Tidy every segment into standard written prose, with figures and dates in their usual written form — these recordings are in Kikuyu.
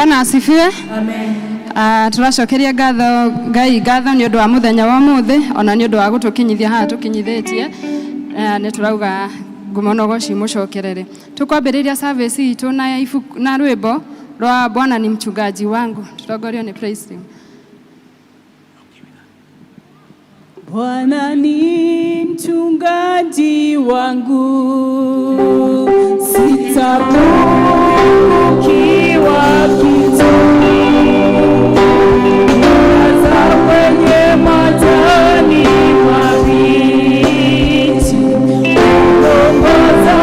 Bwana asifiwe. Amen. Tũracokeria ngatho Ngai ngatho nĩ ũndũ wa mũthenya wa ũmũthĩ ona nĩ ũndũ wa gũtũkinyithia haha tũkinyithĩtie. Nĩ tũrauga ngumo na ũgoci mũcokerere. Tũkwambĩrĩria service itũ na ibuku na rwĩmbo rwa Bwana ni mchungaji wangu. Tũtongorio nĩ praise team. Bwana ni mchungaji wangu, sitapungukiwa kitu. Hata kwenye majani mabichi, ongoza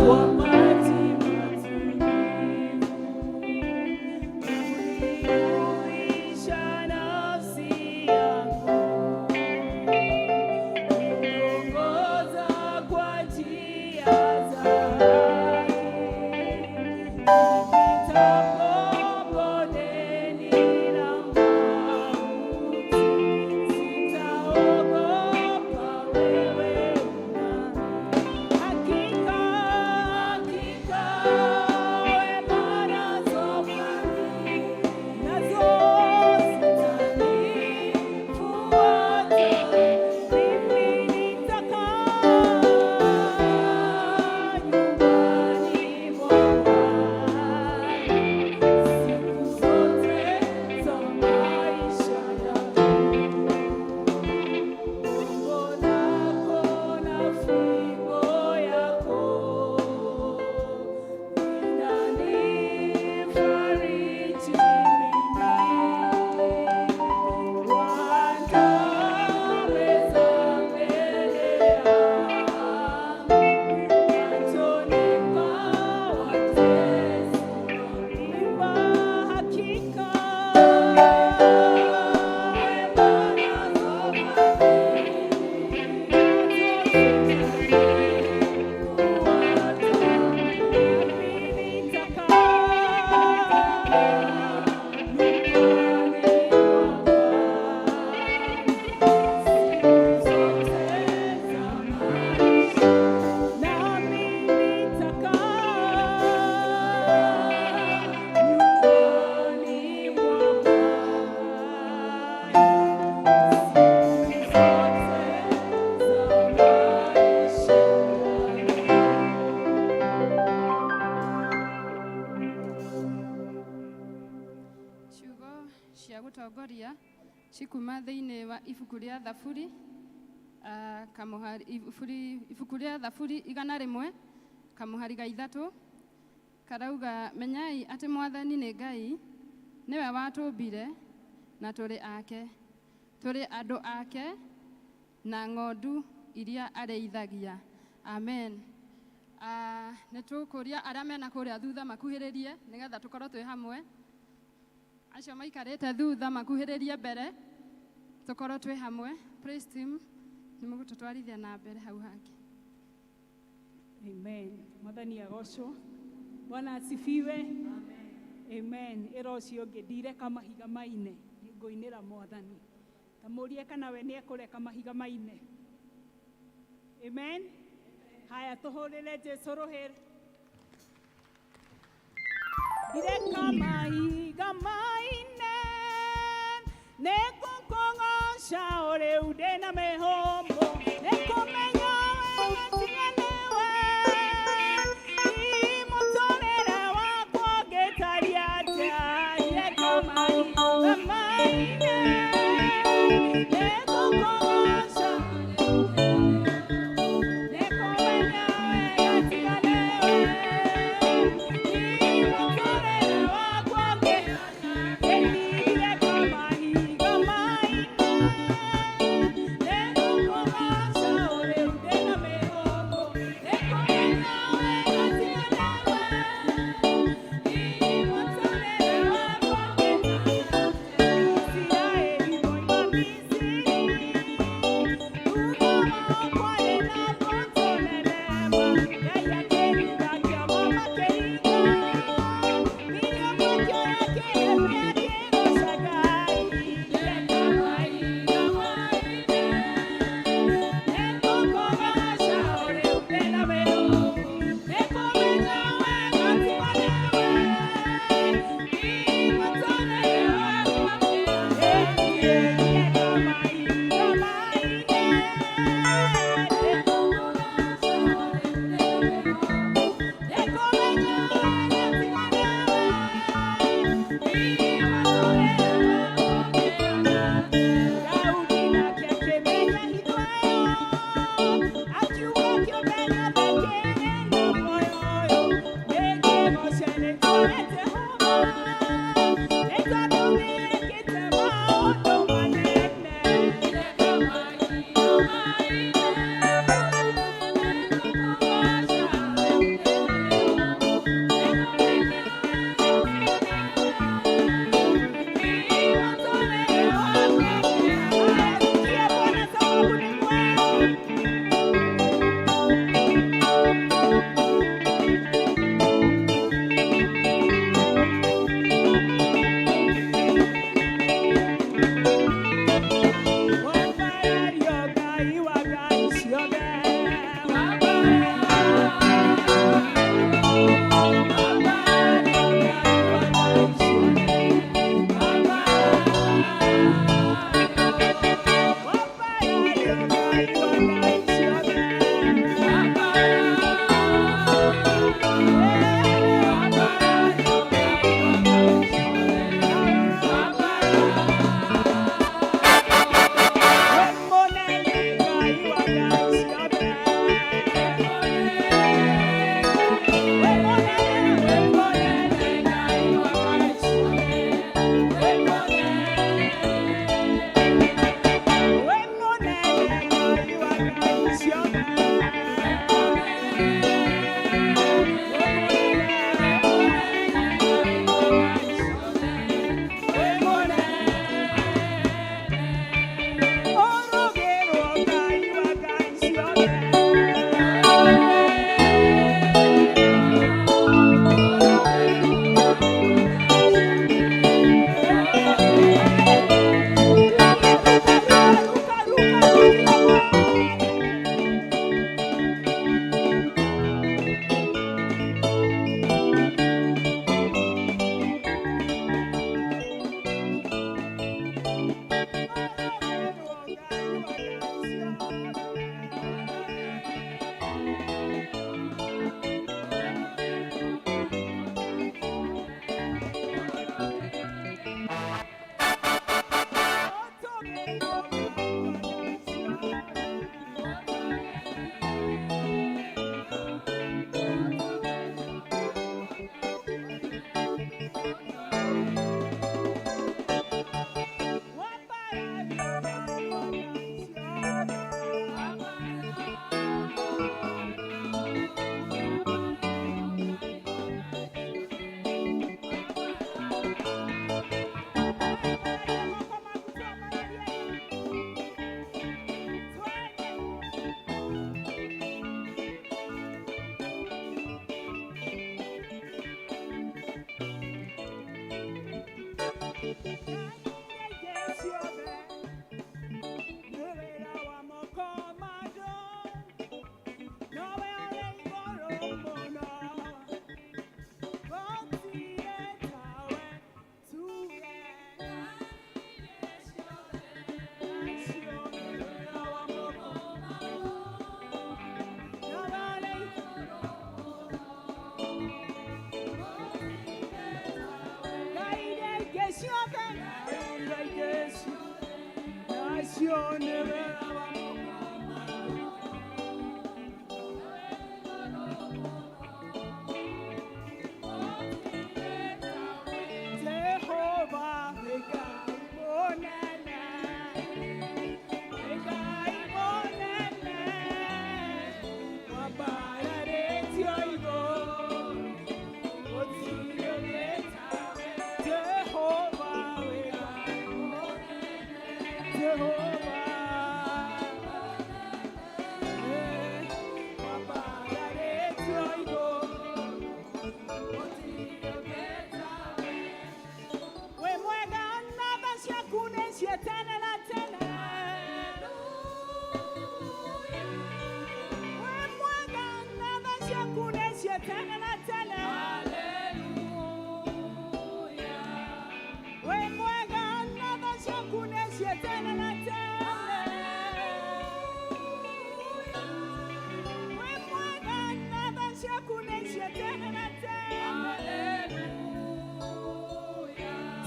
kwa maji matulivu, unihuisha nafsi yangu. Ongoza kwa njia za haki, nipitapo bondeni la mauti, sitaogopa, wewe unani. Hakika, hakika, wema nazo fadhili, nazo zitanifuata. Mimi nitakaa nyumbani mwa Bwana siku zote za maisha yangu. Gongo lako na fimbo yako vinanifariji mimi. Waandaa meza mbele yangu machoni pa watesi wangu. Imba hakika wema nazo fadhili, nazo zitanifuata. Mimi nitakaa nyumbani mwa Bwana siku zote za maisha, nami nitakaa nyumbani mwa Bwana siku zote za maisha yangu. Ciugo cia gũtongoria cikuma thĩinĩ wa ibuku rĩa Thaburi, kamũhari ibuku rĩa Thaburi 100 kamũhari ga 3 karauga, "Menyai atĩ Mwathani nĩ Ngai, nĩwe watũmbire na tũrĩ ake, tũrĩ andũ ake na ng'ondu iria arĩithagia." Amen. Nĩ tũkũria arĩa mena kũrĩa thutha makuhĩrĩrie nĩgetha tũkorwo twĩ hamwe. Acio maikarĩte thutha makuhĩrĩrie mbere tũkorwo twĩ hamwe. Praise team, nĩ mũgũtũtwarithia na mbere hau hangĩ. Amen. Mwathani agocwo. Bwana asifiwe. Amen. Ĩra ũcio ũngĩ, "Ndireka mahiga maine, nĩngũinĩra Mwathani." Ta mũrie kana we nĩekũreka mahiga maine. Amen. Haya, tũhũrĩre Jesu rũhĩ. Ndireka mahiga maine, nĩngũkũgoca o rĩu ndĩna mĩhũmũ, nĩkũmenya wega tiga nĩwe. Hihi mũtũrĩre wakwa ũngĩtariĩ atĩa? Ndireka mahiga maine, nĩngũkũgoca, nĩkũmenya wega tiga nĩwe. Hihi mũtũrĩre wakwa ũngĩtariĩ? Ndireka mahiga maine, nĩngũkũgoca o rĩu ndĩna mĩhũmũ, nĩkũmenya wega tiga nĩwe. Hihi mũtũrĩre wakwa ũngĩtariĩ atĩa? Isiraeli moima Misiri. Oh,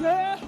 Jehovah.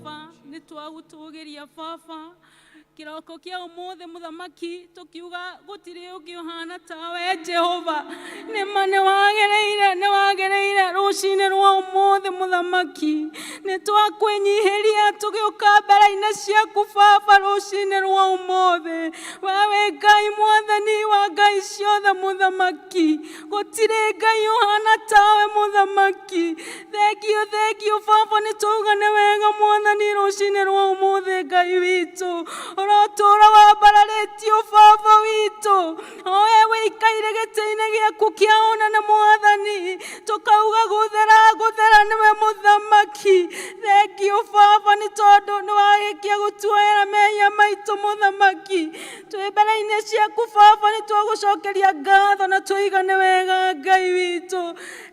Baba, nĩ twagũtũgĩria Baba. Kĩroko kĩa ũmũthĩ, mũthamaki, tũkiuga gũtirĩ ũngĩ ũhana tawe, Jehova. Nĩma nĩ wagĩrĩire, nĩ wagĩrĩire. Rũcinĩ rwa ũmũthĩ, mũthamaki, nĩ twakwĩnyihĩria tũgĩũka mbere-inĩ ciaku, Baba. Rũcinĩ rwa ũmũthĩ, we wĩ Ngai Mwathani wa ngai ciothe, mũthamaki. Gũtirĩ Ngai ũhana tawe, mũthamaki. Thengiũ, thengiũ, Baba. Nĩ twauga nĩ wega, Mwathani. Rũcinĩ rwa ũmũthĩ, Ngai witũ, ũrotũra wambararĩtio, Baba witũ, o we wĩikaire gĩtĩ-inĩ gĩaku kĩa ũnene, Mwathani. Tũkauga gũthera, gũthera nĩwe, mũthamaki. Thengiũ, Baba, nĩ tondũ nĩ warĩkia gũtuoera mehia maitũ, mũthamaki. Twĩ mbere-inĩ ciaku, Baba, nĩ twagũcokeria ngatho na tũiga nĩ wega, Ngai witũ.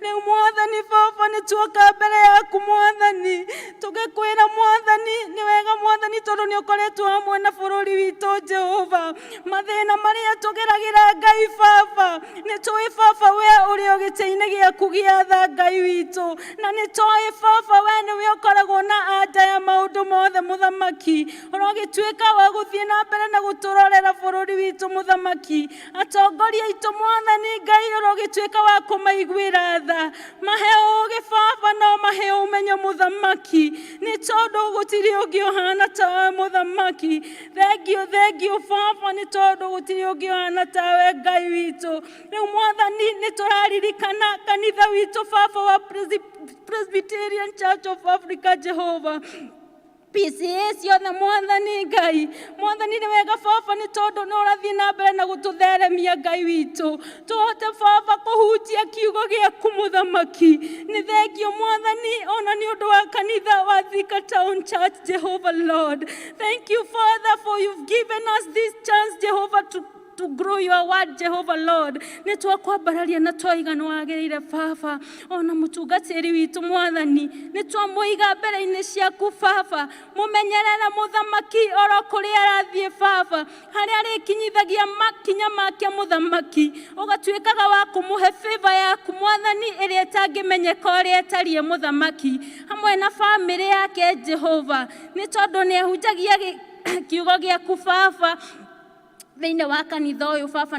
Rĩu, Mwathani Baba, nĩ tuoka mbere yaku, Mwathani, tũgĩkwĩra, Mwathani, nĩ wega, Mwathani, tondũ nĩ ũkoretwo hamwe na bũrũri witũ, Jehova. Mathĩna marĩa tũgeragĩra, Ngai Baba, nĩ tũĩ, Baba, we ũrĩ o gĩtĩ-inĩ gĩaku gĩa tha, Ngai witũ, na nĩ tũĩ, Baba, we nĩwe ũkoragwo na anja ya maũndũ mothe. Mũthamaki, ũrogĩtuĩka wa gũthiĩ na mbere na gũtũrorera bũrũri witũ, mũthamaki. Atongoria aitũ, Mwathani Ngai, ũrogĩtuĩka wa kũmaiguĩra tha. Mahe ũũgĩ, Baba, no mahe ũmenyo, mũthamaki, nĩ tondũ gũtirĩ ũngĩ ũhana tawe, mũthamaki. Thengiũ, thengiũ, Baba, nĩ tondũ gũtirĩ ũngĩ ũhana tawe, Ngai witũ. Rĩu, Mwathani, nĩ tũraririkana kanitha witũ, Baba, wa Presbyterian Church of Africa, Jehovah, PCA ciothe, Mwathani Ngai. Mwathani, nĩ wega, Baba, nĩ tondũ nĩ ũrathiĩ na mbere na gũtũtheremia, Ngai witũ, tũhote, Baba, kũhunjia kiugo gĩaku, mũthamaki. Nĩ thengio, Mwathani, ona nĩ ũndũ wa kanitha wa Thika Town Church, Jehovah Lord. Thank you, Father, for you've given us this chance, Jehovah, to grow your word, Jehovah Lord. Nĩ twakwambararia na twaiga nĩ wagĩrĩire, Baba. Ona mũtungatĩri witũ, Mwathani, nĩ twamũiga mbere-inĩ ciaku, Baba. Mũmenyerere, mũthamaki, oro kũrĩa arathiĩ, Baba, harĩa arĩkinyithagia makinya make, mũthamaki, ũgatuĩkaga wa kũmũhe favor yaku, Mwathani, ĩrĩa ĩtangĩmenyeka ũrĩa ĩtariĩ, mũthamaki, hamwe na bamĩrĩ yake, Jehova, nĩ tondũ nĩ ahunjagia kiugo gĩaku, Baba, thĩinĩ wa kanitha ũyũ, Baba,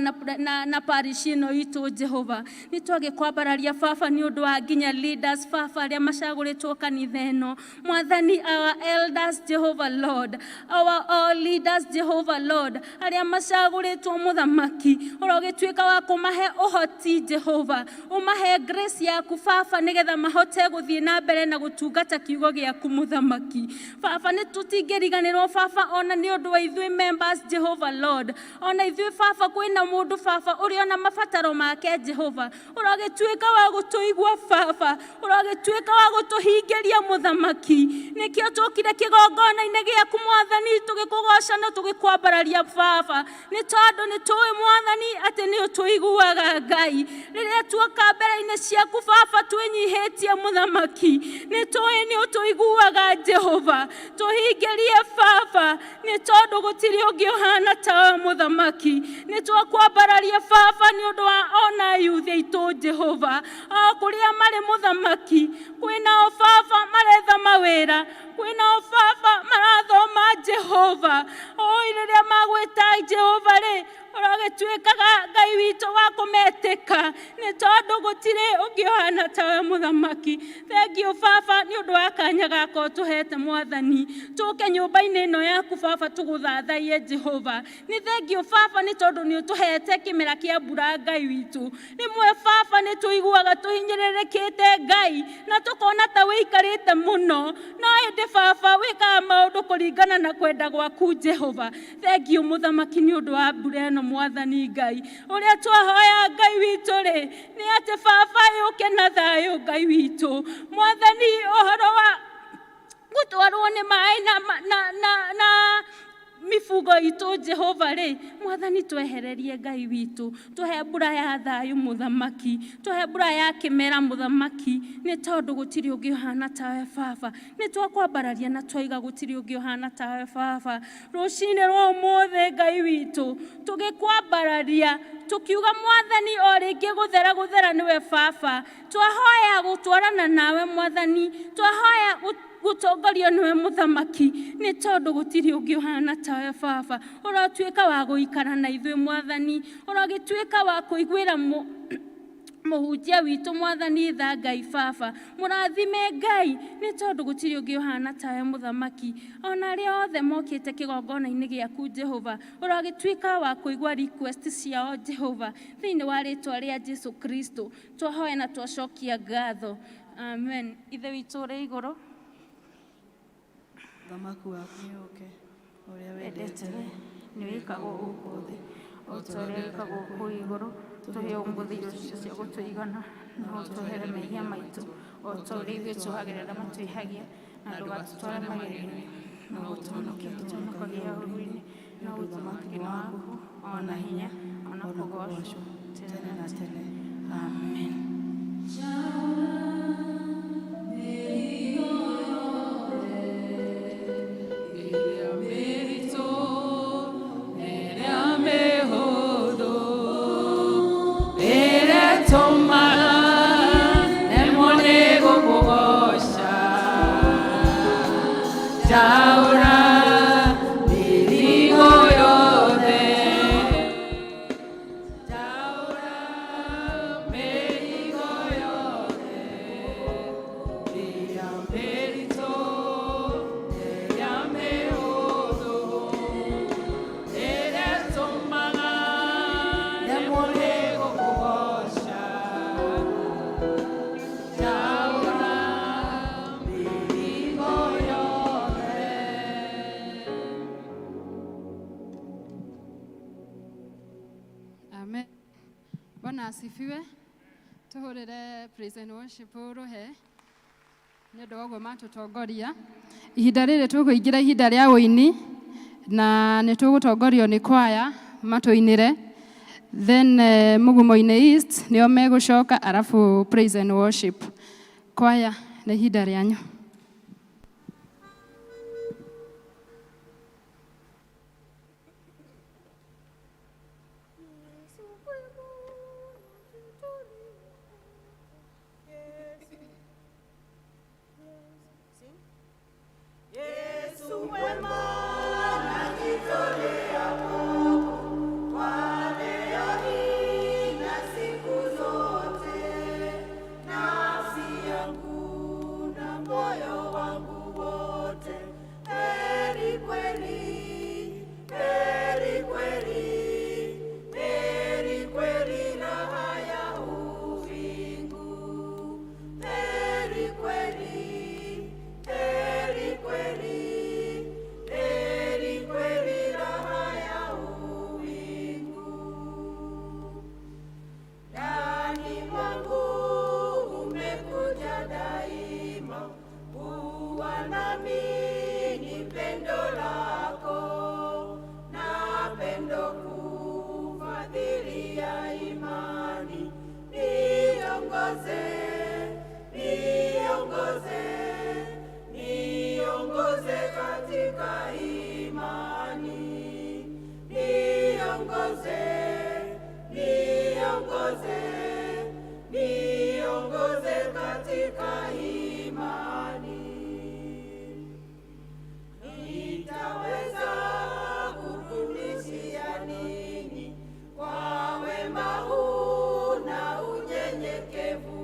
na parish ĩno itũ, Jehova. Nĩ twagĩkwambararia, Baba, nĩ ũndũ wa nginya leaders, Baba, arĩa macagũrĩtwo kanitha ĩno, Mwathani, our elders, Jehovah Lord, our all leaders, Jehovah Lord, arĩa macagũrĩtwo, mũthamaki, ũrogĩtuĩka wa kũmahe ũhoti, Jehova, ũmahe grace yaku, Baba, nĩgetha mahote gũthiĩ na mbere na gũtungata kiugo gĩaku, mũthamaki. Baba, nĩ tũtingĩriganĩrwo, Baba, ona nĩ ũndũ wa ithuĩ members, Jehovah Lord. Ona ithuĩ, Baba, kwĩna mũndũ, Baba, ũrĩ ona mabataro make, Jehova, ũragĩtuĩka wa gũtũigua, Baba, ũragĩtuĩka wa gũtũhingĩria, mũthamaki. Nĩkĩo tũkire kĩgongona-inĩ gĩaku, Mwathani, tũgĩkũgoca na tũgĩkwambararia, Baba, nĩ tondũ nĩ tũĩ, Mwathani, atĩ nĩ ũtũiguaga, Ngai. Rĩrĩa tuoka mbere-inĩ ciaku, Baba, twĩnyihĩtie, mũthamaki, nĩ tũĩ nĩ ũtũiguaga, Jehova. Tũhingĩrie, Baba, nĩ tondũ gũtirĩ ũngĩ ũhana tawe, mũthamaki. Nĩ twakwambararia, Baba, nĩ ũndũ wa ona yuthi aitũ, Jehova, o kũrĩa marĩ, mũthamaki. Kwĩnao, Baba, maretha mawĩra, kwĩnao, Baba, marathoma, Jehova. Oi, rĩrĩa magwĩta, Jehova rĩ, ũragĩtuĩkaga, Ngai witũ, wa kũmetĩka, nĩ tondũ gũtirĩ ũngĩ ũhana tawe, mũthamaki. Thengiũ, Baba, nĩ ũndũ wa kanya gaka ũtũhete, Mwathani, tũke nyũmba-inĩ ĩno yaku, Baba, tũgũthathaiye, Jehova. Nĩ thengiũ, Baba, nĩ tondũ nĩ ũtũhete kĩmera kĩa mbura, Ngai witũ. Rĩmwe, Baba, nĩ tũiguaga tũhinyĩrĩrĩkĩte, Ngai, na tũkona ta wĩikarĩte mũno, no ĩndĩ, Baba, wĩkaga maũndũ kũringana na kwenda gwaku, Jehova. Thengiũ, mũthamaki, nĩ ũndũ wa mbura ĩno. Mwathani Ngai, ũrĩa twahoya, Ngai witũ rĩ, nĩ atĩ, Baba, yũke na thayũ, Ngai witũ. Mwathani, ũhoro wa gũtwarwo nĩ maĩ na mibugo itũ, Jehova rĩ, Mwathani, twehererie, Ngai witũ. Tũhe mbura ya thayũ, mũthamaki, tũhe mbura ya kĩmera, mũthamaki, nĩ tondũ gũtirĩ ũngĩ ũhana tawe, Baba. Nĩ twakwambararia na twaiga gũtirĩ ũngĩ ũhana tawe, Baba. Rũcinĩ rwa ũmũthĩ, Ngai witũ, tũgĩkwambararia tũkiuga, Mwathani, o rĩngĩ gũthera, gũthera nĩwe, Baba. Twahoya gũtwarana nawe, Mwathani. Twahoya. Gũtongorio nĩwe Mũthamaki, nĩ tondũ gũtirĩ ũngĩ ũhana tawe. Baba, ũratuĩka wa gũikara na ithuĩ. Mwathani, ũragĩtuĩka wa kũiguĩra mũhunjia witũ. Mwathani tha, Ngai Baba, mũrathime Ngai, nĩ tondũ gũtirĩ ũngĩ ũhana tawe. Mũthamaki, ona arĩa othe mokĩte kĩgongona-inĩ gĩaku, Jehova, ũragĩtuĩka wa kũigua request ciao. Jehova, thĩinĩ wa rĩtwa rĩa Jesu Kristo twahoya na twacokia ngatho, amen. Ithe witũ ũrĩ igũrũ, Ũthamaki waku nĩũke, ũrĩa wendete we nĩ wĩkagwo gũkũ thĩ o ta ũrĩa wĩkagwo kũu igũrũ. Tũhe ũmũthĩ irio citũ cia gũtũigana, na ũtũhere mehia maitũ o ta ũrĩa ithuĩ tuohagĩra arĩa matwĩhagia, na ndũgatũtware magerio-inĩ, no ũtũhonokie tũhonokagie ũũru-inĩ, na ũthamaki nĩ waku, o na hinya, o na kũgoocwo tene na tene. Amen. Njaũra mĩrigo yothe, njaũra mĩrigo yothe, ĩrĩa mĩritũ, ĩrĩa mĩhũthũ, ĩrĩa ĩtũmaga nemwo nĩ gũkũgooca. Njaũra mĩrigo yothe. Amen. Bwana asifiwe. Tuhurire praise and worship ruhe nĩ ũndũ wa ũguo matũtongoria. Ihinda rĩrĩ tũkũingĩra ihinda rĩa ũini na nĩ tũgũtongorio nĩ kwaya matũinĩre, then Mugumo-inĩ East nĩo megũcoka, arabu praise and worship kwaya. Nĩ ihinda rĩanyu. Yesu mwema, najitolea kwako kwa leo hii na siku zote, nafsi yangu na moyo wangu wote. Heri kweli, heri kweli, heri kweli raha ya uwingu. Heri kweli, heri kweli, heri kweli raha ya uwingu. Ndani mwangu umekuja daima, kuwa nami ni pendo lako, na pendo kuu fadhili ya imani. Niongoze, niongoze, niongoze katika imani. Niongoze, niongoze, niongoze katika imani. Nitaweza kurudishia nini kwa wema huu na unyenyekevu?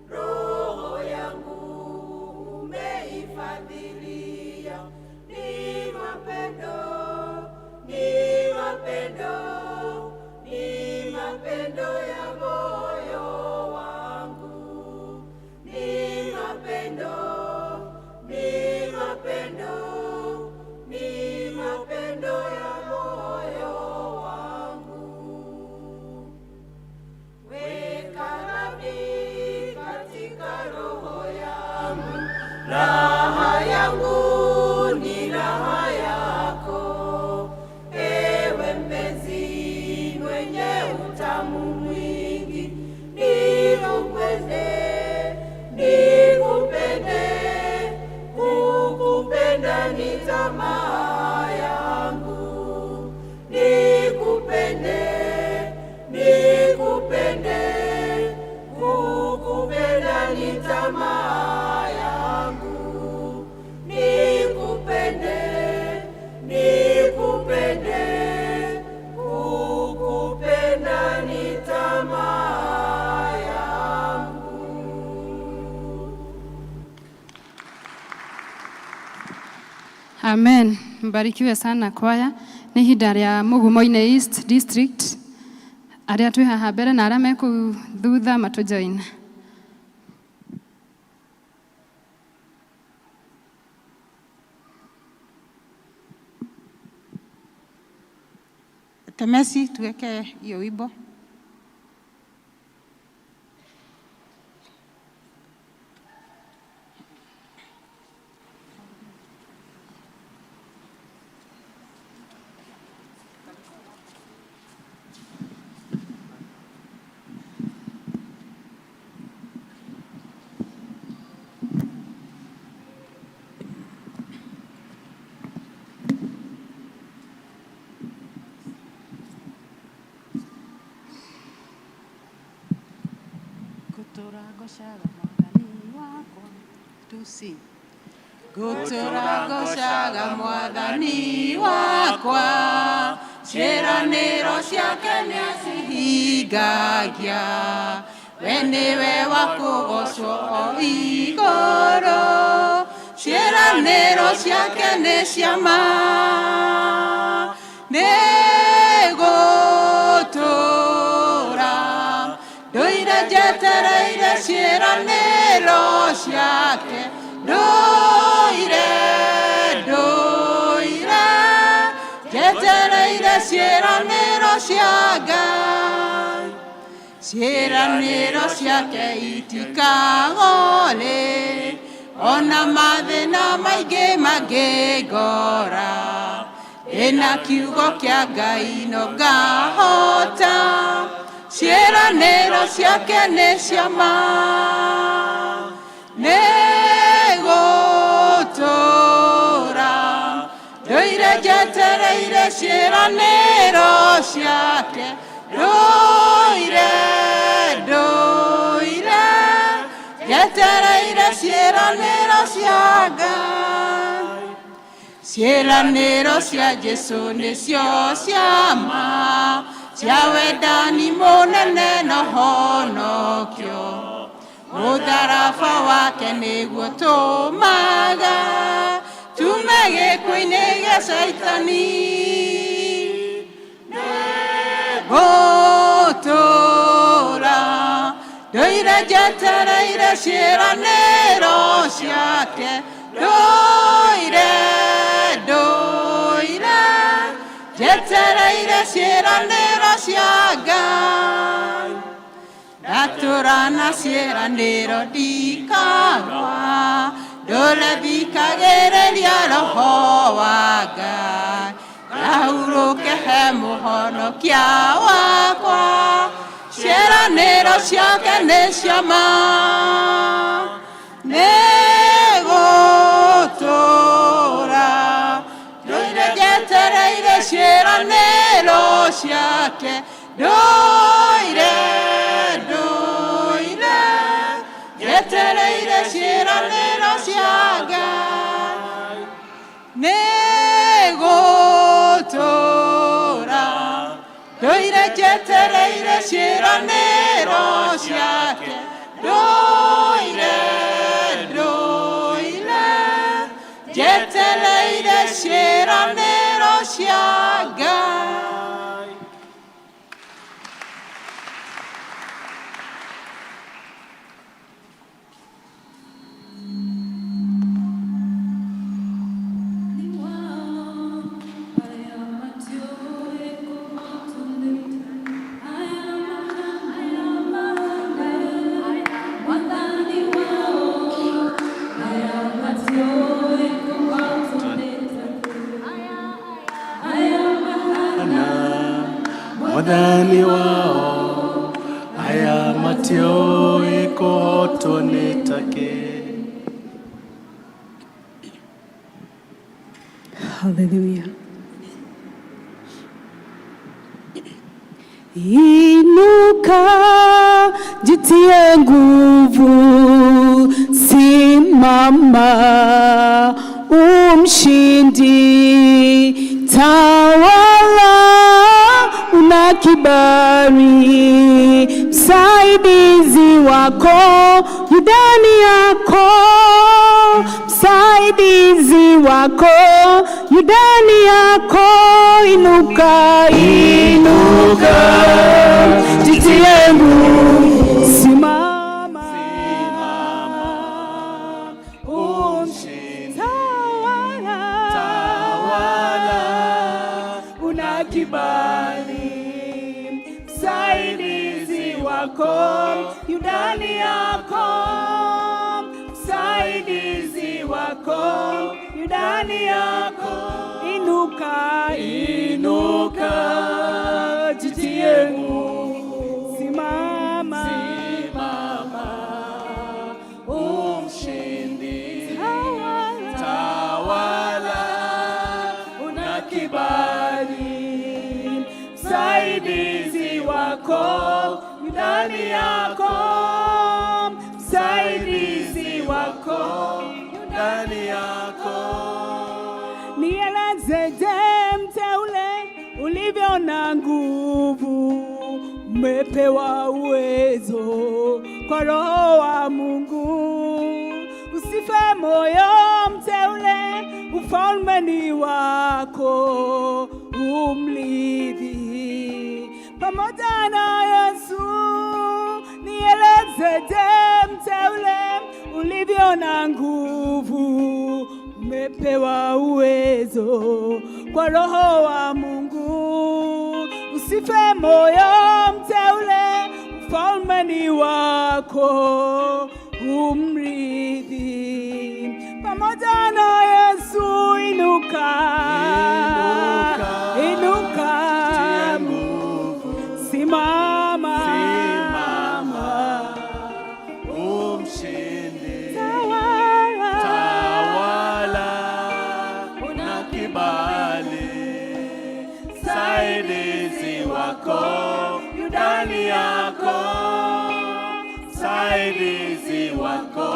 Roho yangu umeifadhilia, ni mapendo, ni mapendo, ni mapendo ya moyo wangu. Amen. Mbarikiwe sana kwaya. Nĩ ihinda rĩa Mugumoinĩ East District. Arĩa twĩ haha mbere na arĩa me kũu thutha matũjoin. Temesi, tuweke hiyo wimbo. Ngũtũra ngocaga mwathani wakwa tusi Ngũtũra ngocaga mwathani wakwa ciĩranĩro ciake nĩacihingagia we nĩwe wa kũgocwo o igũrũ ciĩranĩro ciake nĩ cia ma nĩ gũtũra ndũire njetereire ciĩranĩro ciake ndũire ndũire njetereire ciĩranĩro cia Ngai ciĩranĩro ciake itikagore ona mathĩna maingĩ mangĩngora ndĩna kiugo kĩa Ngai no ngahota ciĩranĩro ciake nĩ cia ma nĩ gũtũra ndũire njetereire ciĩranĩro ciake ndũire ndũire njetereire ciĩranĩro cia Ngai ciĩranĩro cia Jesũ nĩcio cia ma cia wendani mũnene na honokio mũtharaba wake nĩguo tũmaga tume gĩkuũ-inĩ gĩa caitani gũtũra ndũire njetereire ciĩranĩro ciake ndũire ndũire njetereire ciĩranĩro cia Ngai ndatũra na ciĩranĩro ndikagwa ndũre thikagĩrĩria roho wa Ngai ngahurũke he mũhonokia wakwa ciĩranĩro ciake nĩ cia ma nĩ gũtũra ndũire njetereire ciĩranĩro ciake ndũire ndũire njetereire ciĩranĩro cia Ngai nĩ gũtũra ndũire njetereire ciĩranĩro ciake ndũire ndũire njetereire ciĩranĩro cia Ngai. Mwathani wao aya matiũĩ kũhotwo nĩ takĩ. Hallelujah. Inuka, jitie nguvu, simama umshindi, tawala, una kibali, msaidizi wako yu ndani yako. msaidizi wako yu ndani yako. Inuka, inuka, jitie nguvu, simama, umshinde, tawala, Tawala, una kibali, msaidizi wako yu ndani yako, msaidizi wako yu ndani yako. Inuka, Inuka, jitie nguvu, simama, simama, umshindi. Tawala, Tawala, una kibali, msaidizi wako yu ndani yako, msaidizi wako yu ndani yako. Nielezeje mteule ulivyo na nguvu, umepewa uwezo kwa Roho wa Mungu. Usife moyo mteule, ufalme ni wako, umrithi pamoja na Yesu. Nielezeje mteule ulivyo na nguvu, umepewa uwezo kwa Roho wa Mungu. Usife moyo mteule, ufalme ni wako, umrithi pamoja na Yesu. Inuka, inuka, simama, Simama, umshindi. Tawala, Tawala, una kibali, msaidizi wako yu ndani yako, msaidizi wako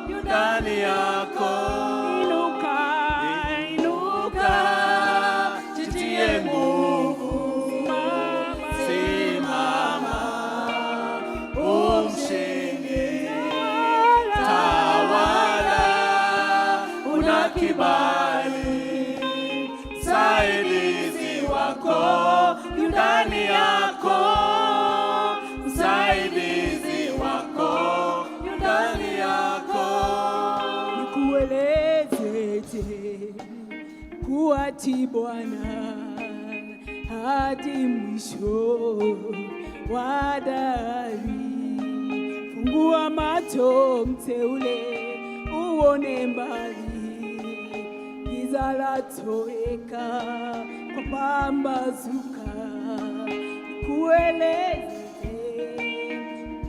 yu ndani yako. Inuka, Inuka, jitie nguvu, simama, umshindi. Tawala, una kibali, msaidizi wako yu ndani yako, msaidizi wako yu ndani yako. Nikuelezeje kuachi Bwana hadi mwisho wa dahari. Fungua macho mteule, uone mbali, giza latoweka kwa pambazuka. Nikueleze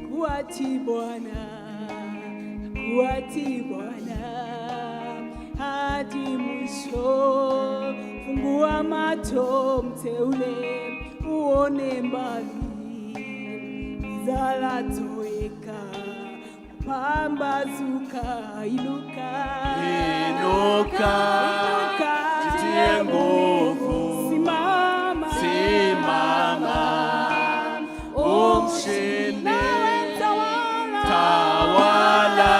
kuachi Bwana, kuachi Bwana hadi mwisho. Fungua macho mteule, uone mbali, giza latoweka, pambazuka. Inuka, Inuka, inuka, jitie nguvu, simama, simama, umshinde. Nawe tawala, Tawala,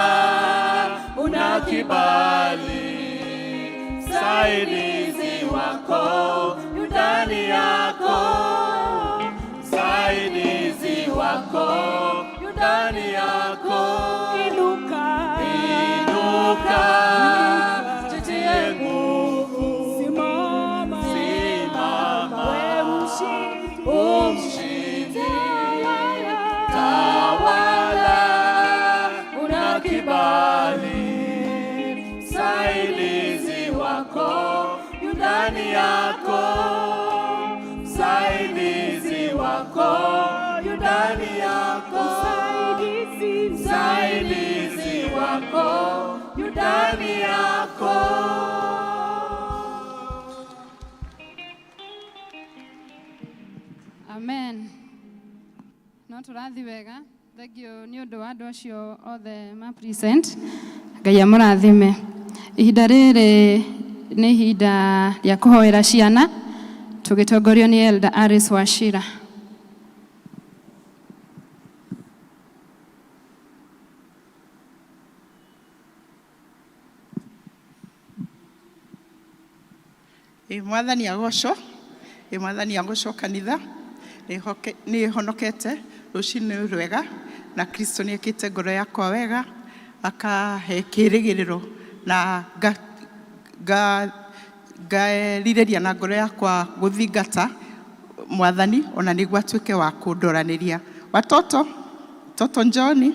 una kibali, msaidizi wako yu ndani yako, msaidizi wako yu ndani yako. Inuka, Inuka, jitie nguvu, simama, simama, we mshindi, umshindi. Tawala, una kibali, msaidizi wako yu ndani yako, msaidizi wako yu ndani yako, msaidizi, msaidizi wako yu ndani yako. Amen. No tũrathi wega. Thank you nĩ ũndũ wa andũ acio othe ma present. Ngai amũrathime. Ihinda rĩrĩ nĩ ihinda rĩa kũhoera ciana tũgĩtongorio nĩ Elder Alice Wachira. Ĩ Mwathani agocwo, ĩ Mwathani agocwo kanitha, nĩ honokete rũcinĩ rwega na Kristo nĩ ekĩte ngoro yakwa wega akahe kĩĩrĩgĩrĩro na ngarirĩria na ngoro yakwa gũthingata Mwathani ona nĩguo atuĩke wa kũndoranĩria. Watoto, toto njooni.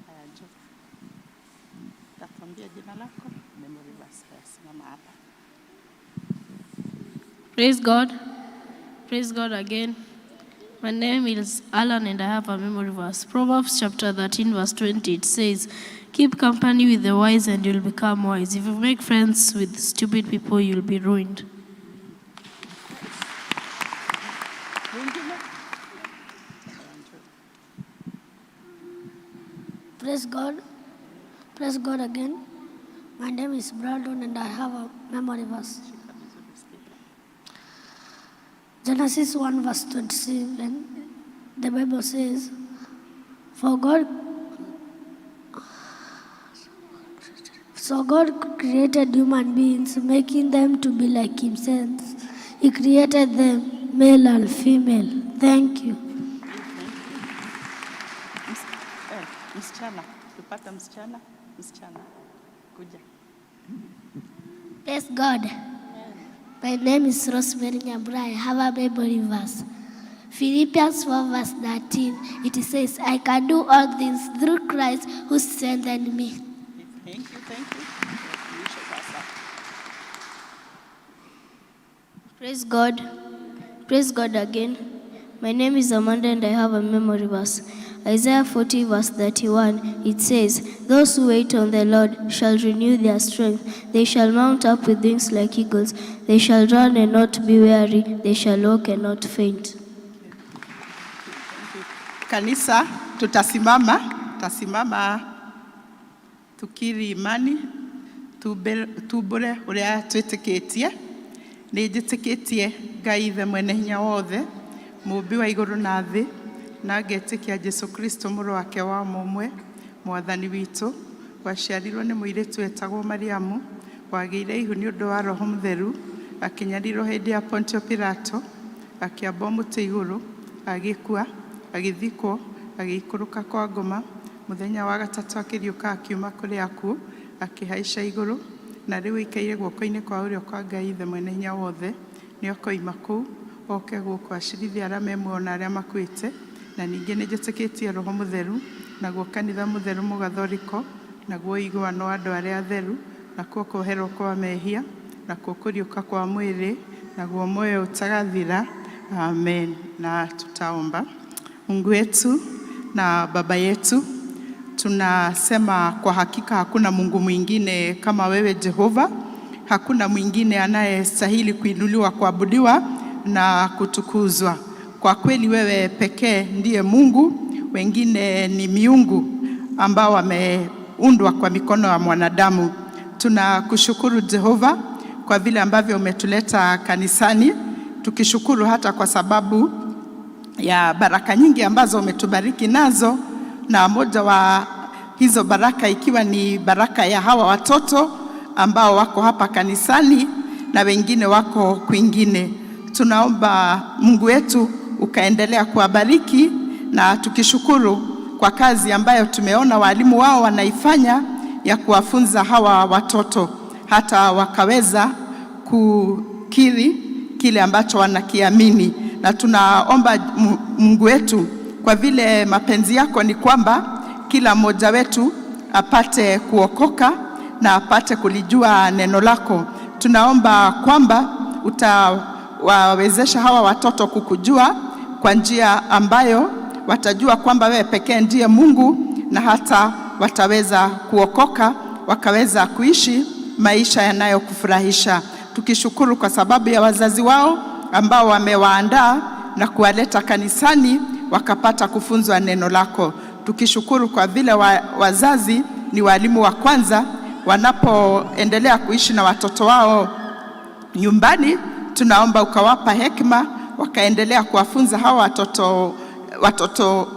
Haya, njoo. Tatuambia jina lako, memory verse. Haya, simama hapa. Praise God. Praise God again. My name is Alan and I have a memory verse. Proverbs chapter 13, verse 20. It says, "Keep company with the wise and you'll become wise. If you make friends with stupid people, you'll be ruined." Mwingine? Praise God. Praise God again. My name is Brandon and I have a memory verse. Genesis 1 verse 27. The Bible says, For God So God created human beings, making them to be like himself. He created them male and female. Thank you. Msichana, tupata msichana, msichana. Kuja. Praise God. My name is Rosemary Nyambura. I have a memory verse. Philippians 4 verse 13. It says, "I can do all things through Christ who strengthened me." Thank you, thank you. Mwisho sasa. Praise God. Praise God again. My name is Amanda and I have a memory verse. Isaiah 40, verse 31. It says, "Those who wait on the Lord shall renew their strength. They shall mount up with wings like eagles. They shall run and not be weary. They shall walk and not faint." Kanisa, tutasimama, tutasimama tukiri imani, tumbũre ũrĩa twĩtĩkĩtie. Nĩ njĩtĩkĩtie Ngai Ithe mwene hinya wothe, mũũmbi wa igũrũ na thĩ, na ngetĩkia Jesu Kristo mũrũ wake wa mũmwe, mwathani witũ, waciarirwo nĩ mũirĩtu wetagwo Mariamu, wagĩire ihu nĩ ũndũ wa Roho Mũtheru, akĩnyarirwo hĩndĩ ya Pontio Pilato, akĩambwo mũtĩ igũrũ, agĩkua, agĩthikwo, agĩikũrũka kwa ngoma, mũthenya wa gatatũ akĩriũka akiuma kũrĩ akuũ, akĩhaica igũrũ, na rĩu aikaire guoko-inĩ kwa ũrĩo kwa Ngai Ithe mwene hinya wothe, nĩ akoima kũu oke gũkũ acirithie arĩa me muoyo na arĩa makuĩte. Na ningĩ nĩ njĩtĩkĩtie Roho Mũtheru, naguo kanitha mũtheru mũgathoriko, naguo ũiguano wa andũ arĩa atheru, nakuo kuoherwo kwa mehia, nakuo kũriũka kwa mwĩrĩ, naguo muoyo utagathira. Amen. Na tutaomba. Mungu wetu na Baba yetu, tunasema kwa hakika hakuna Mungu mwingine kama wewe Jehova. Hakuna mwingine anayestahili kuinuliwa, kuabudiwa na kutukuzwa. Kwa kweli wewe pekee ndiye Mungu, wengine ni miungu ambao wameundwa kwa mikono ya mwanadamu. Tunakushukuru Jehova kwa vile ambavyo umetuleta kanisani, tukishukuru hata kwa sababu ya baraka nyingi ambazo umetubariki nazo, na moja wa hizo baraka ikiwa ni baraka ya hawa watoto ambao wako hapa kanisani na wengine wako kwingine. Tunaomba Mungu wetu ukaendelea kuwabariki, na tukishukuru kwa kazi ambayo tumeona walimu wao wanaifanya ya kuwafunza hawa watoto hata wakaweza kukiri kile ambacho wanakiamini. Na tunaomba Mungu wetu, kwa vile mapenzi yako ni kwamba kila mmoja wetu apate kuokoka na apate kulijua neno lako, tunaomba kwamba utawawezesha hawa watoto kukujua kwa njia ambayo watajua kwamba wewe pekee ndiye Mungu, na hata wataweza kuokoka wakaweza kuishi maisha yanayokufurahisha. Tukishukuru kwa sababu ya wazazi wao ambao wamewaandaa na kuwaleta kanisani wakapata kufunzwa neno lako. Tukishukuru kwa vile wazazi ni walimu wa kwanza wanapoendelea kuishi na watoto wao nyumbani. Tunaomba ukawapa hekima wakaendelea kuwafunza hawa watoto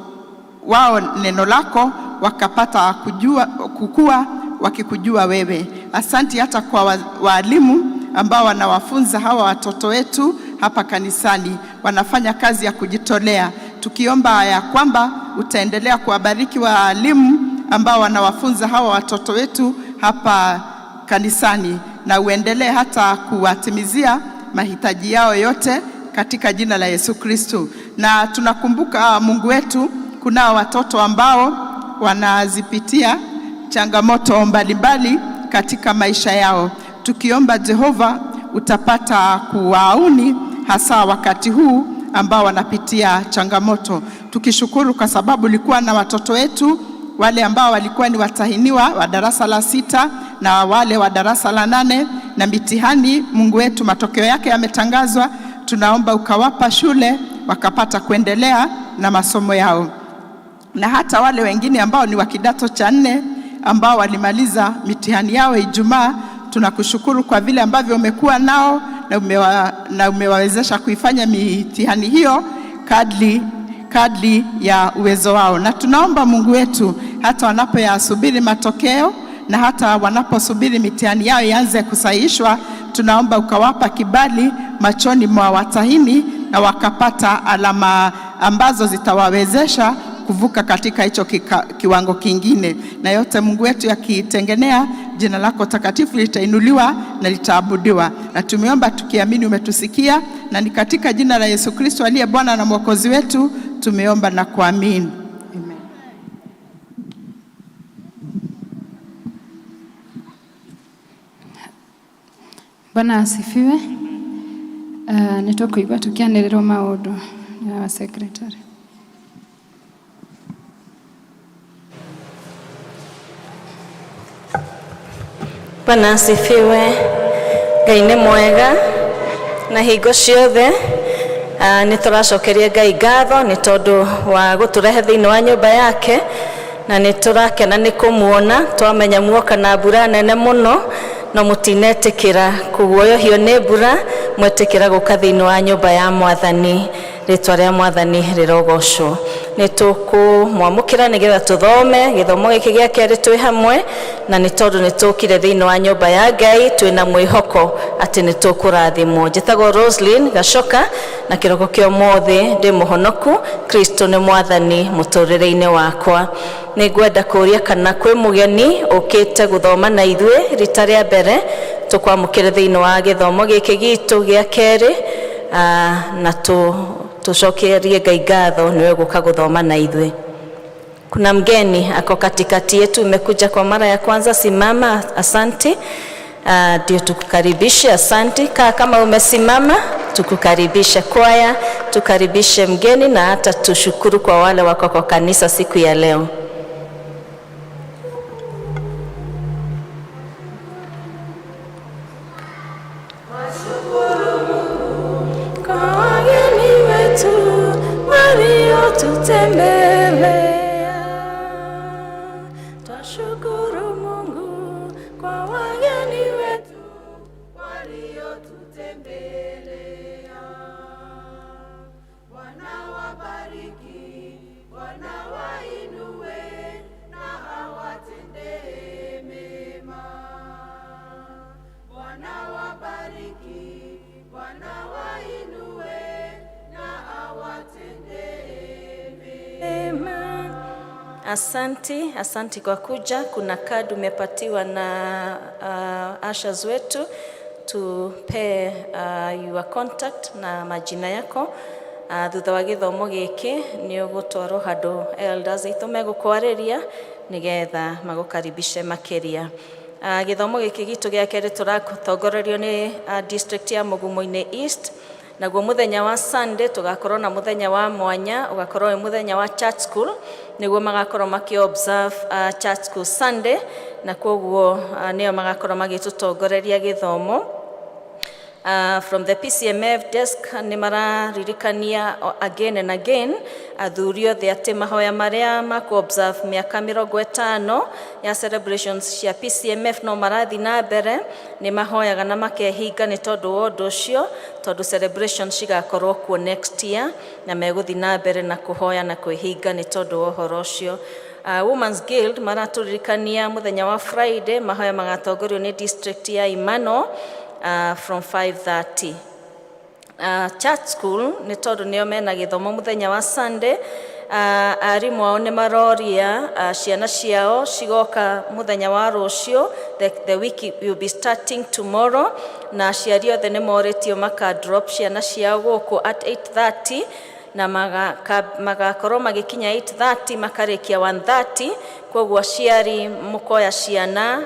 wao neno lako, wakapata kujua, kukua wakikujua wewe. Asanti hata kwa walimu ambao wanawafunza hawa watoto wetu hapa kanisani, wanafanya kazi ya kujitolea, tukiomba ya kwamba utaendelea kuwabariki walimu ambao wanawafunza hawa watoto wetu hapa kanisani, na uendelee hata kuwatimizia mahitaji yao yote katika jina la Yesu Kristo. Na tunakumbuka Mungu wetu, kunao watoto ambao wanazipitia changamoto mbalimbali katika maisha yao, tukiomba Jehova utapata kuwauni hasa wakati huu ambao wanapitia changamoto, tukishukuru kwa sababu ulikuwa na watoto wetu wale ambao walikuwa ni watahiniwa wa darasa la 6 na wale wa darasa la 8 na mitihani, Mungu wetu, matokeo yake yametangazwa. Tunaomba ukawapa shule wakapata kuendelea na masomo yao, na hata wale wengine ambao ni wa kidato cha 4 ambao walimaliza mitihani yao Ijumaa, tunakushukuru kwa vile ambavyo umekuwa nao na umewawezesha kuifanya mitihani hiyo kadri ya uwezo wao. Na tunaomba Mungu wetu hata wanapoyasubiri matokeo na hata wanaposubiri mitihani yao ianze kusahihishwa, tunaomba ukawapa kibali machoni mwa watahini na wakapata alama ambazo zitawawezesha kuvuka katika hicho kiwango kingine. Na yote Mungu wetu yakitengenea, jina lako takatifu litainuliwa na litaabudiwa. Na tumeomba tukiamini umetusikia, na ni katika jina la Yesu Kristo aliye Bwana na Mwokozi wetu tumeomba na kuamini. Amen. Bwana asifiwe. Nĩ tũkũigua tũkĩanĩrĩrwo maũndũ ya secretary. Bwana asifiwe. Ngai nĩ mwega na hingo ciothe. Nĩ tũracokeria Ngai ngatho nĩ tondũ wa gũtũrehe thĩinĩ wa nyũmba yake, na nĩ tũrakena nĩ kũmuona. Twamenya muoka na mbura nene mũno, no mũtinetĩkĩra kũguoyohio nĩ mbura, mwetĩkĩra gũka thĩinĩ wa nyũmba ya Mwathani. Rĩtwa rĩa Mwathani rĩrogocwo. Nĩ tũkũmwamũkĩra nĩgetha tũthome gĩthomo gĩkĩ gĩa kerĩ twĩ hamwe, na nĩ tondũ nĩ tũkire thĩinĩ wa nyũmba ya Ngai twĩna mwĩhoko atĩ nĩ tũkũrathimwo. Njĩtagwo Roslyn Gacoka, na kĩroko kĩa ũmũthĩ ndĩ mũhonoku. Kristo nĩ Mwathani mũtũrĩre-inĩ wakwa. Nĩ ngwenda kũũria kana kwĩ mũgeni ũkĩte gũthoma na ithuĩ rita rĩa mbere, tũkwamũkĩre thĩinĩ wa gĩthomo gĩkĩ gitũ gĩa kerĩ, na tucokerie Ngai ngatho niwe gũka gũthoma na ithuĩ. Kuna mgeni ako katikati yetu, umekuja kwa mara ya kwanza, simama, asante. Ndio tukukaribishe, asante. Kaa kama umesimama, tukukaribishe kwaya, tukaribishe mgeni, na hata tushukuru kwa wale wako kwa kanisa siku ya leo. Tutembelea, twashukuru Mungu kwa wageni wetu waliotutembelea. Bwana wabariki, Bwana wainue na awatendee mema. Bwana wabariki, Bwana wainue na awatendee mema. Asanti, asanti kwa kuja. Kuna kadi umepatiwa na ushers wetu, tupe your contact na majina yako. Thutha wa gĩthomo gĩkĩ nĩ ũgũtwarwo handũ elders aitũ megũkwarĩria nĩgetha magũkaribishe makĩria. Gĩthomo gĩkĩ gitũ gĩa kerĩ tũratongorerio nĩ district ya Mugumo-inĩ East. Naguo mũthenya wa Sunday tũgakorwo na mũthenya wa mwanya, ũgakorwo wĩ mũthenya wa church school, nĩguo magakorwo makĩ observe church school Sunday, na koguo nĩo magakorwo magĩtũtongoreria gĩthomo. From the PCMF desk nĩ mararirikania again and again athuri othe atĩ mahoya marĩa ma ku observe mĩaka 50 ya celebrations cia PCMF no marathiĩ na mbere. Nĩ mahoyaga na makehinga nĩ tondũ wa ũndũ ũcio, tondũ celebrations cigakorwo kuo next year, na megũthiĩ na mbere na kũhoya na kwĩhinga nĩ tondũ wa ũhoro ũcio. Women's Guild maratũririkania mũthenya wa Friday mahoya magatongorio nĩ district ya Imano from 5:30. Church school, nĩ tondũ nĩo mena gĩthomo mũthenya wa Sunday, arimũ ao nĩ maroria ciana ciao cigoka mũthenya wa rũciũ. The week will be starting tomorrow, na aciari othe nĩ morĩtio maka drop ciana ciao gũkũ at 8:30 na magakorwo magĩkinya 8:30, makarĩkia 1:30. Koguo aciari mũkoya ciana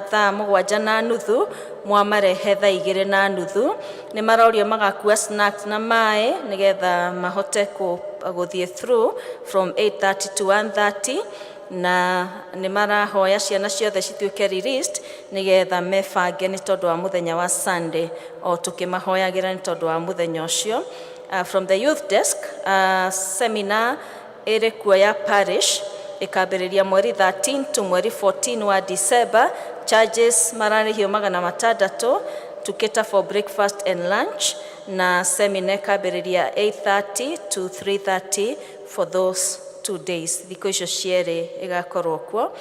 thaa 7:30, mwamarehe thaa 2:30. Nĩ marorio magakua snacks na maĩ nĩgetha mahote gũthiĩ through from 8:30 to 1:30, na nĩ marahoya ciana ciothe cituĩke released nĩgetha mebange nĩ tondũ wa mũthenya wa Sunday, o tũkĩmahoyagĩra nĩ tondũ wa mũthenya ũcio. From the youth desk, seminar ĩrĩ kuo ya parish ĩkambĩrĩria mweri 13 to mweri 14 wa December. Charges mararĩhio 600 to cater for breakfast and lunch, na seminar ĩkambĩrĩria 8:30 to 3:30 for those 2 days. Thikũ icio cierĩ ĩgakorwo kuo.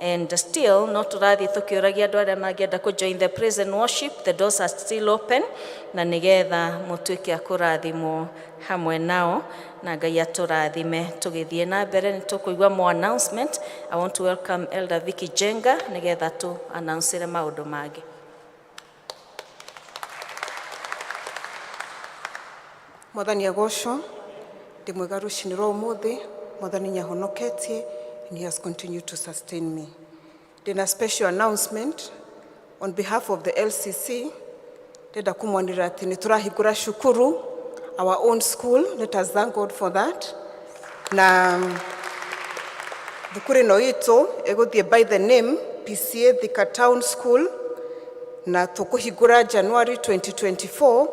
And still no tũrathiĩ tũkĩũragia andũ arĩa mangĩenda kũ join the praise and worship. The doors are still open, na nĩgetha mũtuĩke a kũrathimwo hamwe nao, na Ngai atũrathime. Tũgĩthiĩ na mbere, nĩ tũkũigua more announcement. I want to welcome Elder Vicky Jenga nĩgetha tũ announcere maũndũ mangĩ. Mwathani agocwo. Ndĩ mwega rũcinĩ rwa ũmũthĩ. Mwathani nĩahonoketie and he has continued to sustain me. Ndĩna special announcement on behalf of the LCC. Ndĩrenda kũmwanĩrĩra atĩ nĩ tũrahingũra cukuru, our own school. Let us thank God for that. Na thukuru ĩno itũ ĩgũthiĩ by the name PCEA Thika Town School, na tũkũhingũra January 2024,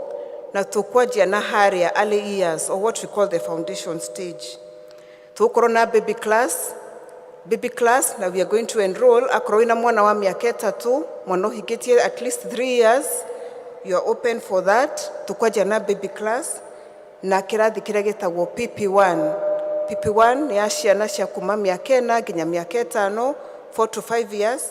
na tũkwanjia na harĩa early years, or what we call the foundation stage. Tũgũkorwo na baby class, baby class, na we are going to enroll akorwo wĩna mwana wa mĩaka 3, mwana ũhingĩtie at least 3 years, you are open for that. Tũkwanjia na baby class na kĩrathi kĩrĩa gĩtagwo PP1. PP1 nĩ ya ciana cia kuma mĩaka 4 nginya mĩaka 5, 4 to 5 years.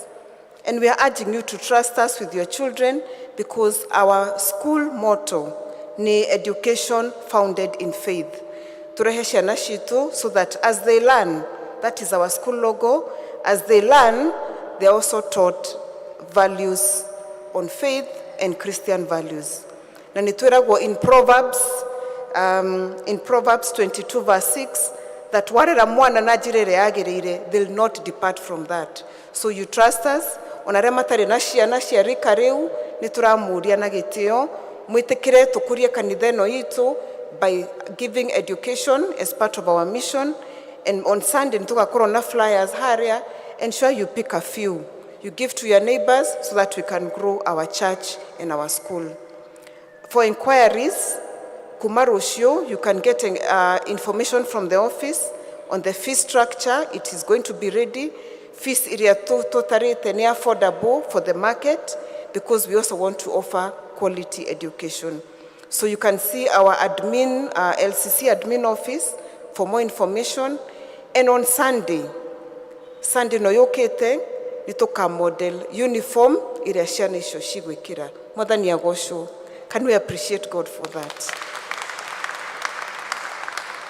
And we are urging you to trust us with your children because our school motto ni education founded in faith. Turehe ciana citu so that as they learn, that is our school logo, as they learn, they are also taught values on faith and Christian values. Na nĩ twĩragwo in Proverbs 22 verse 6 that warera mwana na njĩra ĩrĩa yagĩrĩire, they'll not depart from that. So you trust us. Ona arĩa matarĩ na ciana cia rika rĩu, nĩ tũramũria na gĩtĩo mwĩtĩkĩre tũkũrie kanitha ĩno itũ by giving education as part of our mission. And on Sunday nĩ tũgakorwo na flyers harĩa. Ensure you pick a few, you give to your neighbors so that we can grow our church and our school. For inquiries, kuma rũciũ, you can get information from the office on the fee structure. It is going to be ready. Fees iria tũtarĩte nĩ affordable for the market because we also want to offer quality education. So you can see our admin, LCC admin office for more information. And on Sunday, Sunday no yũkĩte, nĩ tũka model uniform iria ciana icio cigwĩkĩra. Mwathani agocwo. Can we appreciate God for that?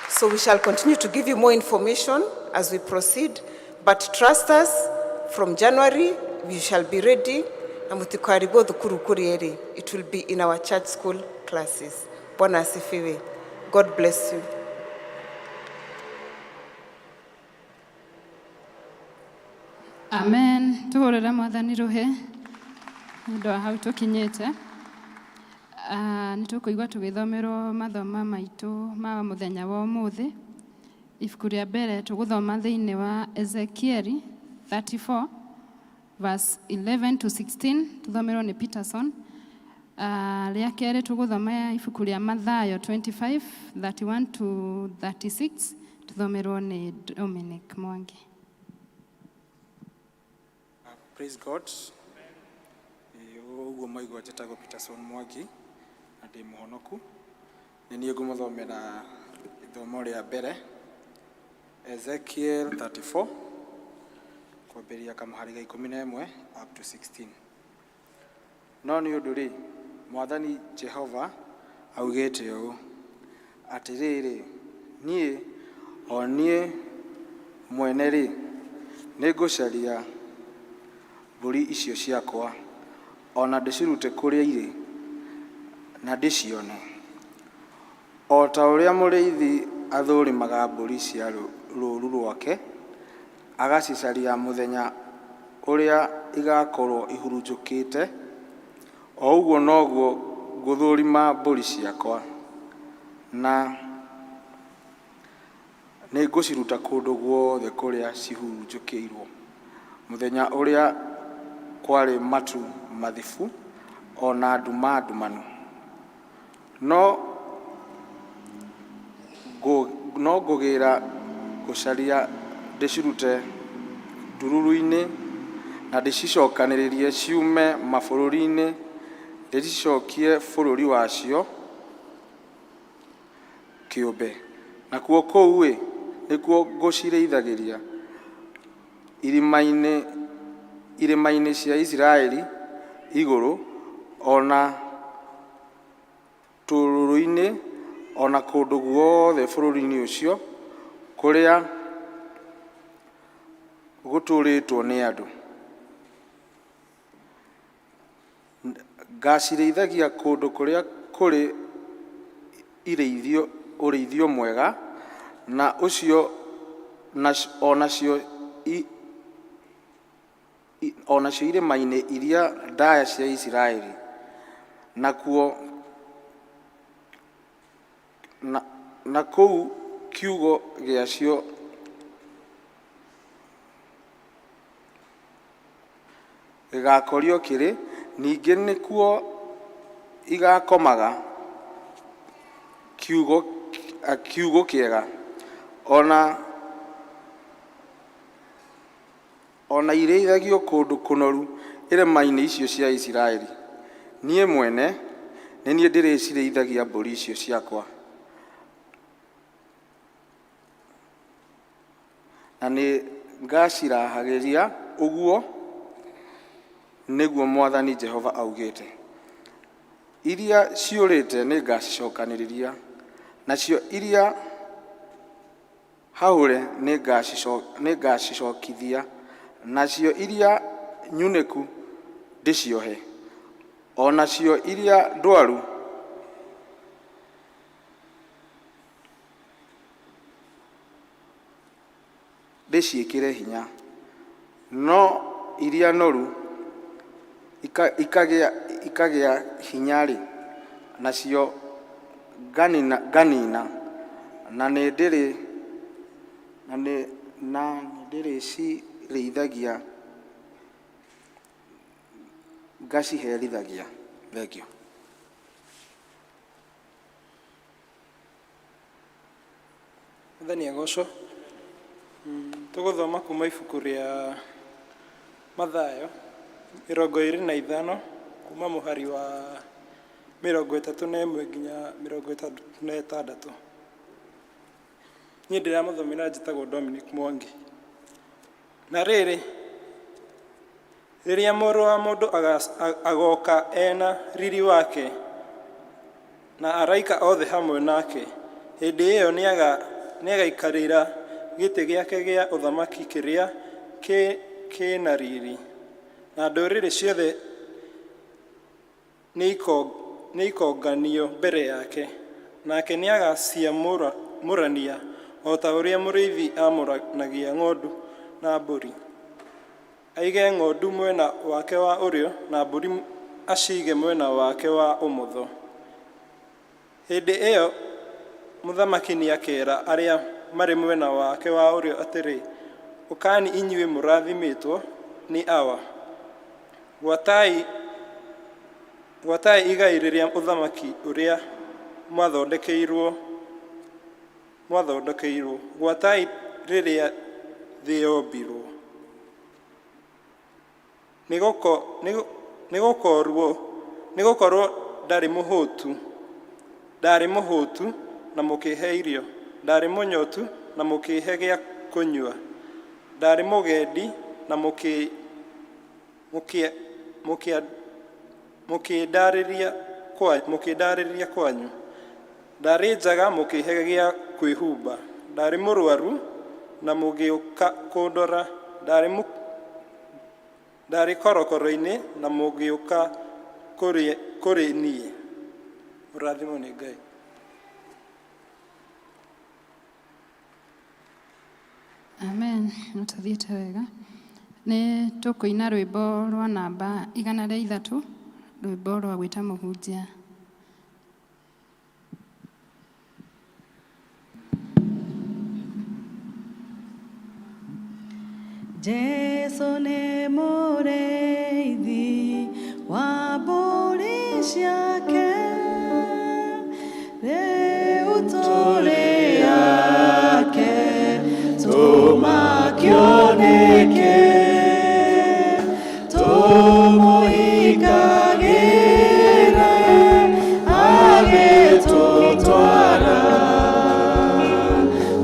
So we shall continue to give you more information as we proceed, but trust us, from January we shall be ready, na mũtikarigwo thukuru kũrĩa ĩrĩ. It will be in our church school classes. Bwana asifiwe. God bless you. Amen. Tuhurire Mwathani rũhĩ nĩ ũndũ wa hau tũkinyĩte. Ah, nĩ tũkũigua tũgĩthomerwo mathoma maitũ ma mũthenya wa ũmũthĩ. Ibuku rĩa mbere tũgũthoma thĩinĩ wa Ezekieli 34 verse 11 to 16, tũthomerwo nĩ Peterson. Rĩa kerĩ tũgũthoma ibuku rĩa Mathayo 25 31 to 36, tũthomerwo nĩ Dominic Mwangi. Praise God. Ũguo mwaigua, njĩtagwo Peterson Mwangi na ndĩ mũhonoku. Nĩ niĩ ngũmũthomera ithomo rĩa mbere, Ezekiel 34, kwambĩrĩria kamũhari ga 11 up to 16. No nĩ ũndũ rĩ, Mwathani Jehova augĩte ũũ, atĩrĩrĩ, niĩ o niĩ mwene rĩ, nĩngũcaria mbũri icio ciakwa, ona ndĩcirute kũrĩa irĩ na ndĩcione. O ta ũrĩa mũrĩithi athũrimaga mbũri cia rũũru rwake, agacicaria mũthenya ũrĩa igakorwo ihurunjũkĩte, o ũguo noguo ngũthũrima mbũri ciakwa, na nĩngũciruta kũndũ guothe kũrĩa cihurunjũkĩirwo mũthenya ũrĩa kwarĩ matu mathibu ona nduma ndumanu. No ngũgĩra gũcaria ndĩcirute ndũruru-inĩ na ndĩcicokanĩrĩrie ciume mabũrũri-inĩ, ndĩcicokie bũrũri wacio kĩũmbe. Nakuo kũu-ĩ, nĩkuo ngũcirĩithagĩria irĩma-inĩ cia Isiraeli igũrũ, ona tũrũrũ-inĩ, ona kũndũ guothe bũrũri-inĩ ũcio kũrĩa gũtũũrĩtwo nĩ andũ. Ngacirĩithagia kũndũ kũrĩa kũrĩ ũrĩithio mwega, na ũcio o nacio irĩma-inĩ iria ndaya cia Isiraeli. Na kũu kiugũ gĩacio gĩgaakorio kĩrĩ, ningĩ nĩkuo igakomaga kiugũ kĩega, ona irĩithagio kũndũ kũnoru irĩma-inĩ icio cia Isiraeli. Niĩ mwene nĩ niĩ ndĩrĩcirĩithagia mbũri icio ciakwa, na nĩ ngacirahagĩria, ũguo nĩguo Mwathani Jehova augĩte. Iria ciũrĩte nĩngacicokanĩrĩria, nacio iria hahũre nĩngacicokithia, nacio iria nyunĩku ndĩciohe, o nacio iria ndwaru ndĩciĩkĩre hinya, no iria noru ikagĩa hinya-rĩ, nacio nganina, na nĩndĩrĩcirĩithagia ngaciherithagia. Thengiũ. Mwathani agocwo. Tũgũthoma kuma ibuku rĩa Mathayo 25, kuma mũhari wa 31 nginya 36. Niĩ ndĩramũthomera njĩtagwo Dominic Mwangi. Na rĩrĩ, rĩrĩa Mũrũ wa Mũndũ agoka ena riri wake na araika othe hamwe nake, hĩndĩ ĩyo nĩagaikarĩra gĩtĩ gĩake gĩa ũthamaki kĩrĩa kĩna riri, na ndũrĩrĩ ciothe nĩikonganio mbere yake, nake nĩagaciamũrania o ta ũrĩa mũrĩithi amũranagia ng'ondu na mbũri. Aige ng'ondu mwena wake wa ũrĩo na mbũri aciige mwena wake wa ũmotho. Hĩndĩ ĩyo mũthamaki nĩakeera arĩa marĩ mwena wake wa ũrĩo atĩrĩ, 'Ũkani inyuĩ mũrathimĩtwo nĩ Awa, gwatai Gwatai igai rĩrĩa ũthamaki ũrĩa mwathondekeirwo mwathondekeirwo gwatai rĩrĩa thĩ yombirwo. Nĩgũkorwo nĩgũkorwo ndarĩ mũhũtu ndarĩ mũhũtu na mũkĩhe irio, ndarĩ mũnyotu na mũkĩhe gĩa kũnyua, ndarĩ mũgendi na mũkĩndarĩria kwanyu, ndarĩ njaga mũkĩhe gĩa kwĩhumba, ndarĩ mũrwaru na mũgĩũka kũndora, ndarĩ korokoro-inĩ na mũgĩũka kũrĩ niĩ. Mũrathimwo nĩ Ngai. Amen. Nĩ tũthiĩte wega. Nĩ tũkũina rwĩmbo rwa namba 103, rwĩmbo rwa gwĩta mũhunjia. Jesu nĩ mũrĩithi wa mbũri ciake, rĩu tũrĩ ake, tũmakio nĩkĩ, tũmũhingagĩre agĩtũtwara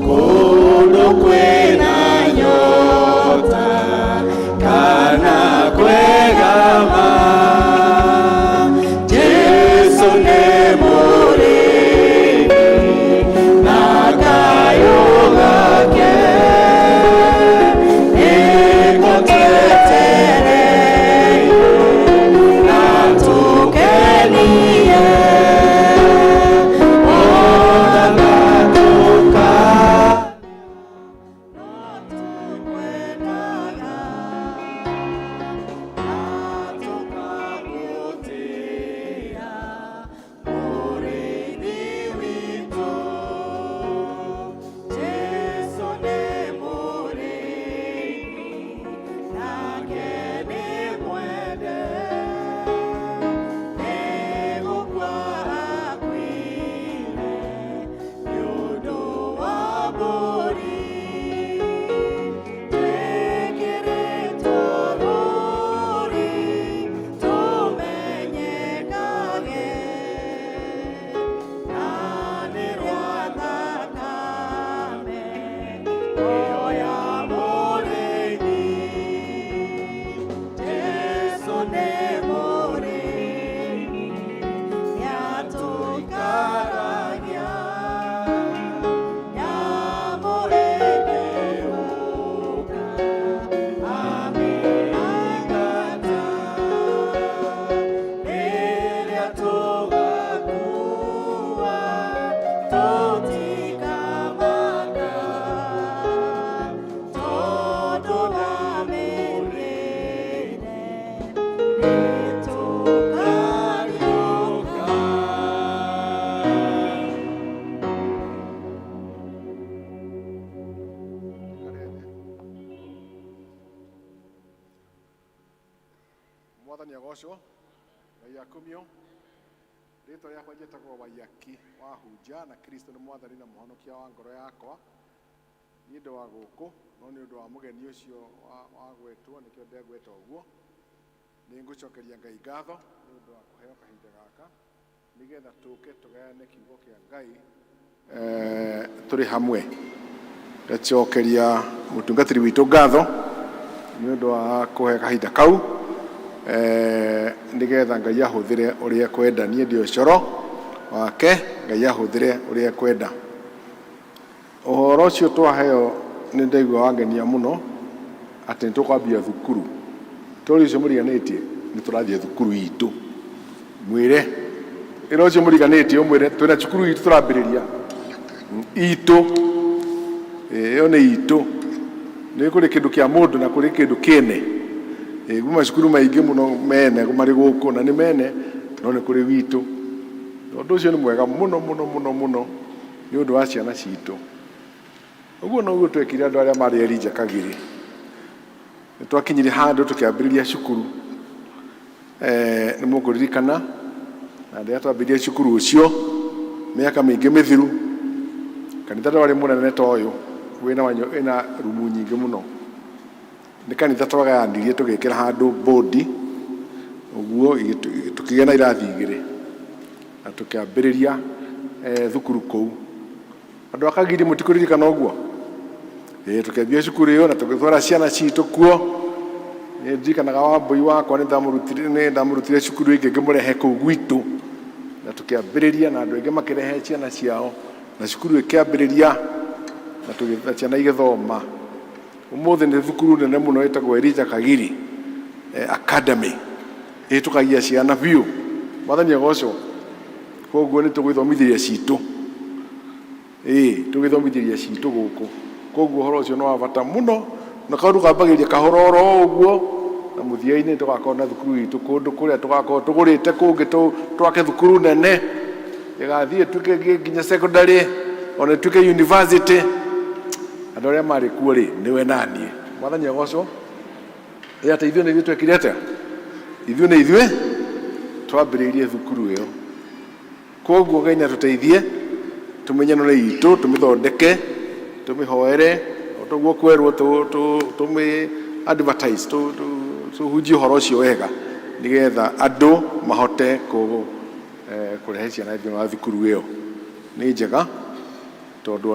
kũndũ kwĩna nyota kana kwegama. Jesu nĩ mũrĩithi na kayũ gake nĩko twetereire na tũkenie ona gatuka. Mwathani agocwo, Ngai akumio. Rĩtwa rĩakwa njĩtagwo Waiyaki wa Hunja, na Kristo nĩ mwathani na mũhonokia wa ngoro yakwa. Niĩ ndĩ wa gũkũ, no nĩ ũndũ wa mũgeni ũcio wagwetwo nĩkĩo ndegweta ũguo. Nĩ ngũcokeria Ngai ngatho nĩ ũndũ wa kũheo kahinda gaka nĩgetha tũke tũgayane kiugo kĩa Ngai tũrĩ hamwe. Ngacokeria mũtungatĩri witũ ngatho nĩ ũndũ wa kũhe kahinda kau nĩgetha Ngai ahũthĩre ũrĩa ekwenda. Niĩ ndĩ ũcoro wake, Ngai ahũthĩre ũrĩa ekwenda. Ũhoro ũcio twaheo nĩ ndaigua wangenia mũno atĩ nĩ tũkwambia thukuru. Tũrĩ ũcio mũriganĩtie nĩ tũrathiĩ thukuru itũ. Mwĩre ĩra ũcio mũriganĩtie ũmwĩre twĩna cukuru itũ tũrambĩrĩria itũ. Ĩyo nĩ itũ. Nĩ kũrĩ kĩndũ kĩa mũndũ na kũrĩ kĩndũ kĩene. Kwĩ macukuru maingĩ mũno mene marĩ gũkũ na nĩ mene, no nĩ kũrĩ witũ. Ũndũ ũcio nĩ mwega mũno mũno mũno mũno nĩ ũndũ wa ciana citũ. Ũguo noguo twekire andũ arĩa marĩ Elijah Kagiri. Nĩ twakinyire handũ tũkĩambĩrĩria cukuru. Nĩ mũkũririkana Na rĩrĩa twambĩrĩirie cukuru ũcio mĩaka mĩingĩ mĩthiru, kanitha ndwarĩ mũnene ta ũyũ wĩna wĩna rumu nyingĩ mũno. Nĩ kanitha twagayanirie tũgĩkĩra handũ bodi ũguo, tũkĩgĩa na irathi igĩrĩ na tũkĩambĩrĩria thukuru kũu. Andũ a Kagiri mũtikũririkana ũguo? Ĩĩ, tũkĩambia cukuru ĩyo na tũgĩtwara ciana citũ kuo. Nĩ ndirikanaga Wambũi wakwa nĩ ndamũrutire cukuru ĩngĩ ngĩmũrehe kũu gwitũ, na tũkĩambĩrĩria na andũ aingĩ makĩrehe ciana ciao, na cukuru ĩkĩambĩrĩria na ciana igĩthoma. Ũmũthĩ nĩ thukuru nene mũno ĩtagwo Elijah Kagiri Academy, ĩhĩtũkagia ciana biũ. Mwathani agocwo. Koguo nĩ tũgwĩthomithĩria citũ, ĩĩ, tũgĩthomithĩria citũ gũkũ. Koguo ũhoro ũcio nĩ wa bata mũno, na kaũndũ kambagĩrĩria kahora oro ũguo, na mũthia-inĩ tũgakorwo na thukuru itũ kũndũ kũrĩa tũgakorwo tũgũrĩte kũngĩ, twake thukuru nene ĩgathiĩ ĩtuĩke nginya secondary, ona ĩtuĩke university. Andũ arĩa marĩ kuo rĩ, nĩwe naniĩ. Mwathani agocwo. Ĩ atĩ ithuĩ nĩ ithuĩ twekire atĩa? Ithuĩ nĩ ithuĩ twambĩrĩirie thukuru ĩyo. Koguo Ngai nĩ atũteithie tũmenye no itũ, tũmĩthondeke, tũmĩhoere o toguo kwerwo, tũmĩ advertise, tũhunjie ũhoro ũcio wega, nĩgetha andũ mahote kũrehe ciana thĩinĩ wa thukuru ĩyo. Nĩ njega tondũ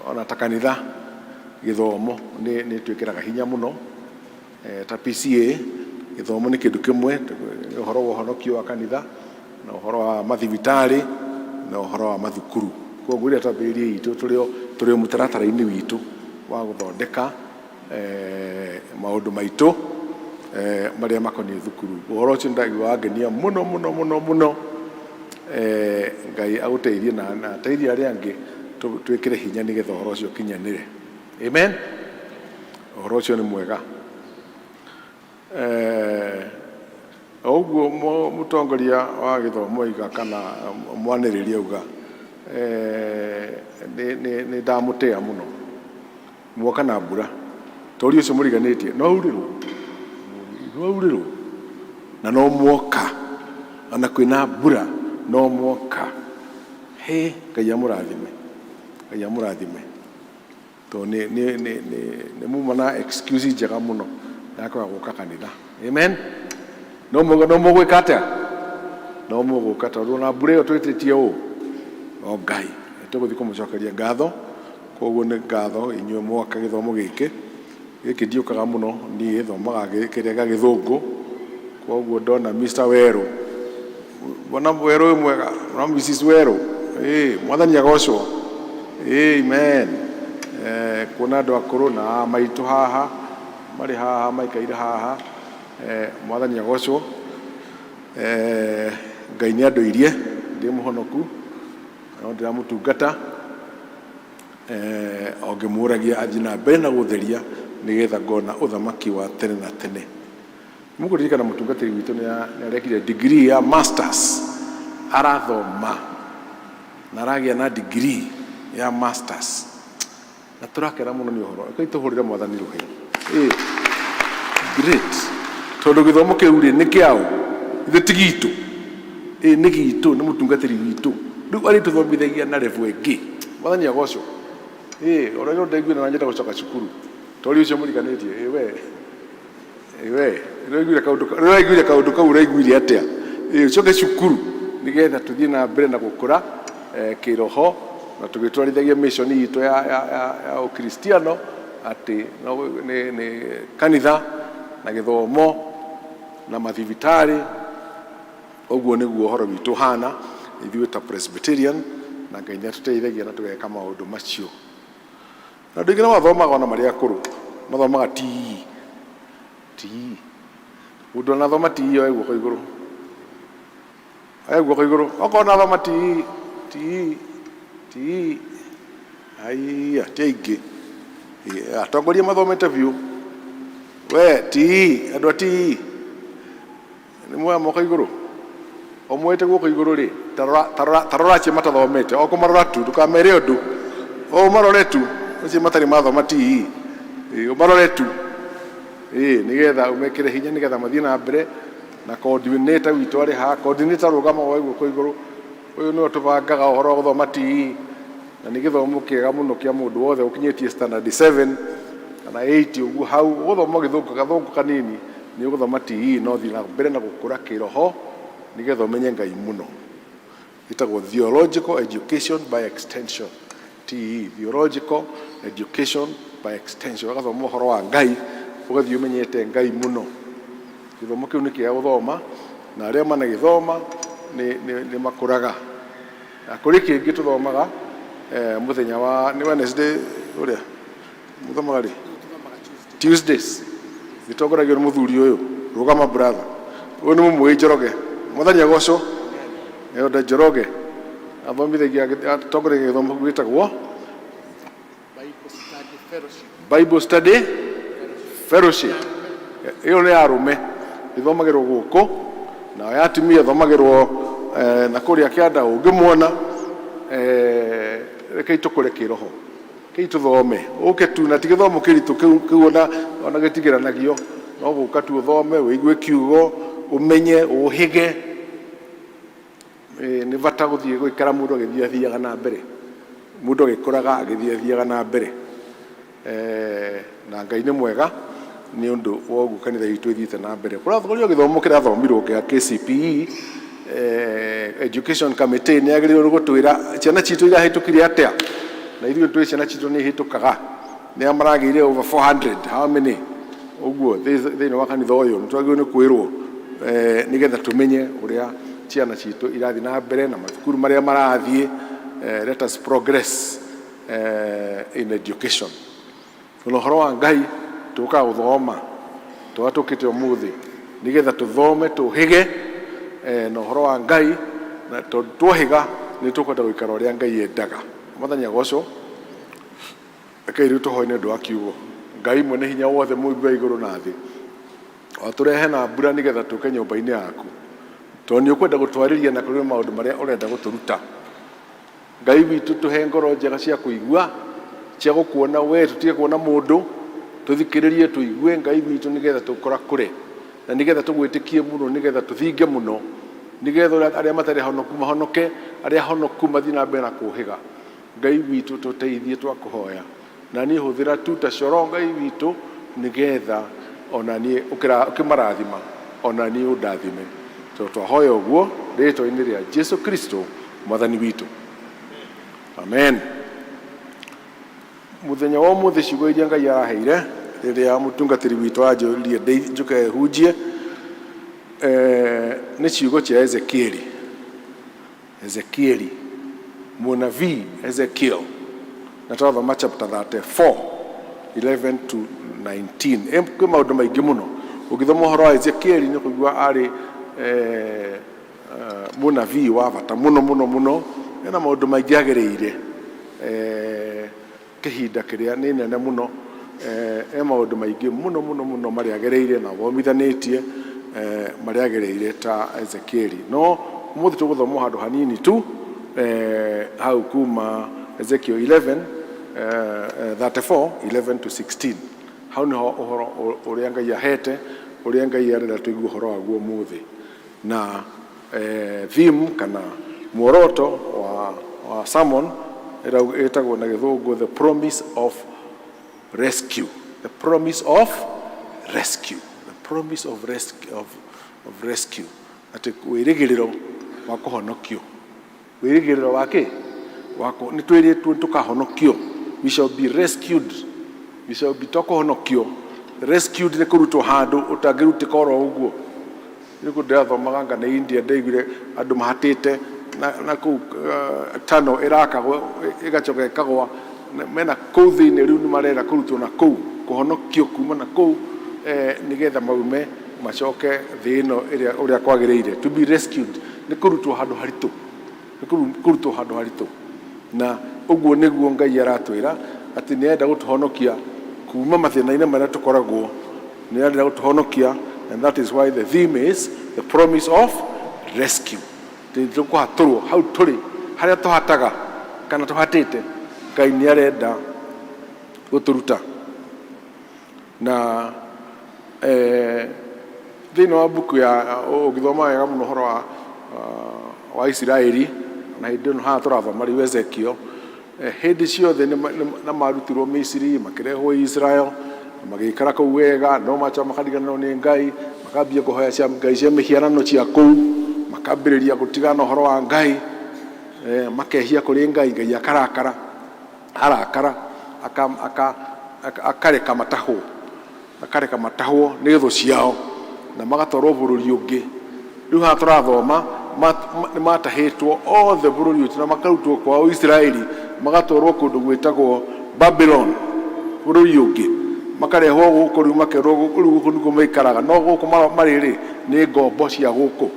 ona ta kanitha gĩthomo nĩ twĩkĩraga hinya mũno. Ta PCA gĩthomo nĩ kĩndũ kĩmwe, ũhoro wa ũhonokio wa kanitha na ũhoro wa mathibitarĩ na ũhoro wa mathukuru. Koguo rĩrĩa twambĩrĩirie itũ tũrĩ o mũtaratara-inĩ witũ wa gũthondeka maũndũ maitũ marĩa makoniĩ thukuru. Ũhoro ũcio nĩndaigua wangenia mũno mũno mũno mũno. Ngai agũteithie na ateithie arĩa angĩ twĩkĩre hinya nĩgetha ũhoro ũcio ũkinyanĩre. Amen. Ũhoro ũcio nĩ mwega. O ũguo mũtongoria wa gĩthomo oiga kana mwanĩrĩri auga, nĩ ndamũtĩa mũno. Mwoka na mbura tori ũcio mũriganĩtie no aurĩrwo, no aurĩrwo, na no mwoka ona kwĩna mbura no mwoka. He Ngai amũrathime, Ngai amũrathime, tondũ nĩ muma na excuse njega mũno ya kwaga gũka kanitha. Amen. No mũgwĩka atĩa? No mũgũka, tondũ ona mbura ĩyo twĩtĩtie ũũ o Ngai tũgũthiĩ kũmũcokeria ngatho. Koguo nĩ ngatho inyuĩ mwaka gĩthomo gĩkĩ gĩkĩ ndiũkaga mũno, niĩ thomaga kĩrĩa gĩa gĩthũngũ. Koguo ndona Mr. Werũ, mbona Werũ wĩ mwega na Mrs. Werũ, ĩĩ, Mwathani agocwo. Amen. Kuona andũ akũrũ na maitũ haha marĩ haha maikaire haha, Mwathani agocwo. Ngai nĩ andũirie ndĩ mũhonoku, no ndĩramũtungata o ngĩmũragia athiĩ na mbere na gũtheria nĩgetha ngona ũthamaki wa tene na tene. Mũkũririkana mũtungatĩri witũ nĩ arekire degree ya masters, arathoma na aragĩa na degree ya masters, na tũrakena mũno nĩ ũhoro. Rekei tũhũrĩre Mwathani rũhĩ. Ĩĩ, great, tondũ gĩthomo kĩu rĩ nĩ kĩaũ? Ithuĩ ti gitũ. Ĩĩ, nĩ gitũ, nĩ mũtungatĩri witũ. Rĩu arĩtũthomithagia na level ĩngĩ. Mwathani agocwo. Ĩĩ, ona no ndaiguire na nyenda gũcoka cukuru tori ũcio mũriganĩtie. Ĩĩ we, ĩĩ we, ũraiguire kaũndũ kau, ũraiguire atĩa? Ĩĩ, ũcoke cukuru nĩgetha tũthiĩ na mbere na gũkũra kĩroho na tũgĩtwarithagia mission itũ ya ũkristiano, atĩ nĩ kanitha na gĩthomo na mathibitarĩ. Ũguo nĩguo ũhoro witũ ũhana ithuĩ ta Presbyterian, na Ngai nĩ atũteithagia na tũgeka maũndũ macio. Na andũ aingĩ nĩ mathomaga ona marĩ akũrũ, mathomaga TE. TE, mũndũ anathoma TE oe guoko igũrũ, oe guoko igũrũ okorwo nathoma TE. TE, TE, aiya, ti aingĩ. Atongoria mathomete biũ. We TE, andũ a TE nĩ muoya moko igũrũ? O muoete guoko igũrũ rĩ, tarora acio matathomete, o kũmarora tu, ndũkamere ũndũ, o ũmarore tu, acio matarĩ mathoma TE, ũmarore tu, ĩĩ, nĩgetha ũmekĩre hinya nĩgetha mathiĩ na mbere Na coordinator witũ arĩ haha. Coordinator, rũgama woe guoko igũrũ. Ũyũ nĩwe tũbangaga ũhoro wa gũthoma TE, na nĩ gĩthomo kĩega mũno kĩa mũndũ wothe ũkinyĩtie standard 7 kana 8 ũguo. Hau ũgũthoma gĩthũngũ gathũngũ kanini, nĩ ũgũthoma TE no thiĩ na mbere na gũkũra kĩroho nĩgetha ũmenye Ngai mũno. Ĩtagwo Theological Education by Extension, TE, Theological Education by Extension. Ũgathoma ũhoro wa Ngai, ũgathiĩ ũmenyete Ngai mũno. Gĩthomo kĩu nĩ kĩega gũthoma, na arĩa managĩthoma nĩ makũraga. Na kũrĩ kĩngĩ tũthomaga mũthenya wa nĩ Wednesday, ũrĩa mũthomaga rĩ Tuesdays, gĩtongoragio nĩ mũthuri ũyũ. Rũgama, brother. Ũyũ nĩ mũmũĩ, Njoroge. Mwathani agocwo. Elder Njoroge athomithagia, atongoragia gĩthomo gĩtagwo Bible Study Fellowship. Ĩyo nĩ ya arũme, ĩthomagĩrwo gũkũ, na ya atumia ĩthomagĩrwo na kũrĩa kĩanda ũngĩmuona. Rekei tũkũre kĩroho, rekei tũthome, ũke tu, na ti gĩthomo kĩritũ kĩu ona gĩtigĩranagio, no gũka tu ũthome, ũigue kiugo, ũmenye, ũhĩge. Nĩ bata gũthiĩ gũikara mũndũ agĩthiĩ athiaga na mbere, mũndũ agĩkũraga agĩthiĩ athiaga na mbere. Na Ngai nĩ mwega nĩ ũndũ wa ũguo kanitha itũ ĩthiĩte na mbere. Kũrĩ o gĩthomo kĩrathomirwo kĩa KCPE. Education committee nĩ yagĩrĩirwo nĩ gũtwĩra ciana citũ irahĩtũkire atĩa, na ithuĩ tũĩ ciana citũ nĩ ihĩtũkaga. Nĩ a maragĩire over 400, how many ũguo thĩinĩ wa kanitha ũyũ? Nĩ twagĩrĩirwo nĩ kwĩrwo nĩgetha tũmenye ũrĩa ciana citũ irathiĩ na mbere na mathukuru marĩa marathiĩ. Let us progress in education. Ona ũhoro wa Ngai tũkaga gũthoma tũrĩa tũkĩte ũmũthĩ nĩgetha tũthome, tũhĩge na ũhoro wa Ngai, na tondũ twohĩga nĩ tũkwenda gũikara ũrĩa Ngai endaga. Mwathani agocwo. Rekei rĩu tũhoe nĩ ũndũ wa kiugo. Ngai mwene hinya wothe, mũmbi wa igũrũ na thĩ, watũrehe na mbura nĩgetha tũke nyũmba-inĩ yaku, tondũ nĩ ũkwenda gũtwarĩria na kũrĩ maũndũ marĩa ũrenda gũtũruta. Ngai witũ, tũhe ngoro njega cia kũigua, cia gũkuona we, tũtige kuona mũndũ, tũthikĩrĩrie, tũigue, Ngai witũ, nĩgetha tũkũrakũre na nĩgetha tũgwĩtĩkie mũno, nĩgetha tũthinge mũno, nĩgetha arĩa matarĩ honoku mahonoke, arĩa honoku mathiĩ na mbere na kũhĩga. Ngai witũ, tũteithie, twakũhoya. Na niĩ hũthĩra tu ta coro, Ngai witũ, nĩgetha ona niĩ ũkĩmarathima, ona niĩ ũndathime, tondũ twahoya ũguo rĩtwa-inĩ rĩa Jesu Kristo Mwathani witũ, amen. Mũthenya wa ũmũthĩ, ciugo iria Ngai araheire rĩrĩa mũtungatĩri witũ anjũririe njũke hunjie nĩ ciugo cia Ezekieli. Ezekieli, mũnabii Ezekiel, na twathoma chapter 34 11 to 19. Kwĩ maũndũ maingĩ mũno ũngĩthoma ũhoro wa Ezekieli, nĩ kũigua arĩ mũnabii wa bata mũno mũno mũno. Ena maũndũ maingĩ agereire kĩhinda kĩrĩa nĩ nene mũno. E maũndũ maingĩ mũno mũno mũno marĩa agereire na athomithanĩtie marĩa agereire ta Ezekieli. No ũmũthĩ tũgũthoma handũ hanini tu hau kuma Ezekiel 11 34 11 to 16. Hau niho ũhoro ũrĩa Ngai ahete, ũrĩa Ngai arenda tũigue ũhoro waguo ũmũthĩ. Na theme kana muoroto wa sermon ĩtagwo na gĩthũngũ "The Promise of Rescue". The promise of rescue, the promise of rescue, of rescue, atĩ wĩrĩgĩrĩro wa kũhonokio. Wĩrĩgĩrĩro wa kĩ? Nĩ twĩrĩtwo tũkahonokio. We shall be rescued, we shall be, to kũhonokio. Rescued nĩ kũrutwo handũ ũtangĩrutĩka oro ũguo. Nĩkuo ndĩrathomaga nga nĩ India, ndaiguire andũ mahatĩte na kũu tunnel ĩrakagwo ĩgacoka ĩkagwa mena kũu thĩinĩ. Rĩu nĩ marenda kũrutwo na kũu, kũhonokio kuma na kũu nĩgetha maume macoke thĩ ĩno ĩrĩa ũrĩa kwagĩrĩire. To be rescued nĩ kũrutwo handũ haritũ, nĩ kũrutwo handũ haritũ. Na ũguo nĩguo Ngai aratwĩra atĩ nĩ arenda gũtũhonokia kuma mathĩna-inĩ marĩa tũkoragwo, nĩ arenda gũtũhonokia. And that is why the theme is "The Promise of Rescue". Atĩ tũkũhatũrwo hau tũrĩ, harĩa tũhataga kana tũhatĩte, Ngai nĩ arenda gũtũruta. Na Thĩinĩ wa mbuku ya ũngĩthoma wega mũno ũhoro wa wa Isiraeli na hĩndĩ ĩno haha tũrathoma rĩu Ezekiel, hĩndĩ ciothe na marutirwo Misiri makĩrehwo Israel na magĩikara kũu wega, no macoka makariganĩrwo nĩ Ngai, makambia kũhoya cia ngai cia mĩhianano cia kũu, makambĩrĩria gũtigana ũhoro wa Ngai, makehia kũrĩ Ngai, Ngai akarakara, arakara akareka matahwo, akareka matahwo nĩ thũ ciao na magatwarwo bũrũri ũngĩ. Rĩu haha tũrathoma nĩ matahĩtwo othe bũrũri ũcio na makarutwo kwao Isiraeli magatwarwo kũndũ gwĩtagwo Babylon, bũrũri ũngĩ, makarehwo gũkũ rĩu makerwo rĩu gũkũ nĩkuo maikaraga, no gũkũ marĩ rĩ nĩ ngombo cia gũkũ,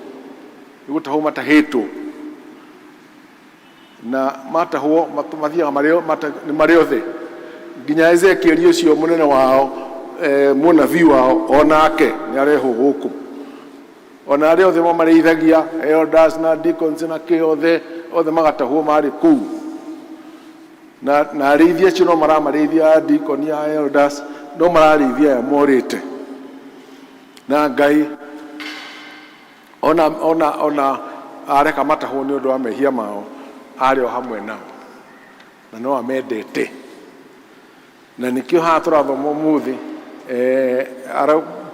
nĩ gũtahwo matahĩtwo, na matahwo mathiaga nĩ marĩ othe nginya Ezekiel ũcio mũnene wao, mũnabii wao, onake nĩ arehwo gũkũ, ona arĩa othe mamarĩithagia, elders na deacons na kĩ, othe othe magatahwo marĩ kũu, na arĩithi acio no maramarĩithia, deacon a elders no mararĩithia aya morĩte. Na Ngai ona areka matahwo nĩ ũndũ wa mehia mao, arĩ o hamwe nao na no amendete. Na nĩkĩo haha tũrathoma ũmũthĩ,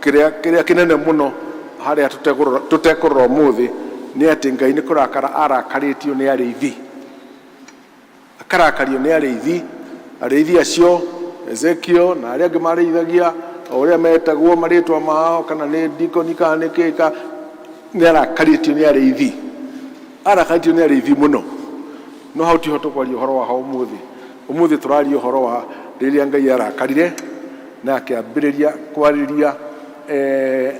kĩrĩa kĩnene mũno harĩa tũtekũrora ũmũthĩ nĩ atĩ Ngai nĩ kũrakara arakarĩtio nĩ arĩithi, akarakario nĩ arĩithi, arĩithi acio Ezekiel na arĩa angĩ marĩithagia, o ũrĩa metagwo marĩtwa mao, kana nĩ deacon kana nĩ kĩ, nĩ arakarĩtio nĩ arĩithi, arakarĩtio nĩ arĩithi mũno. No hau tiho tũkwaria ũhoro wa ho ũmũthĩ. Ũmũthĩ tũraria ũhoro wa rĩrĩa Ngai arakarire na akĩambĩrĩria kwarĩria,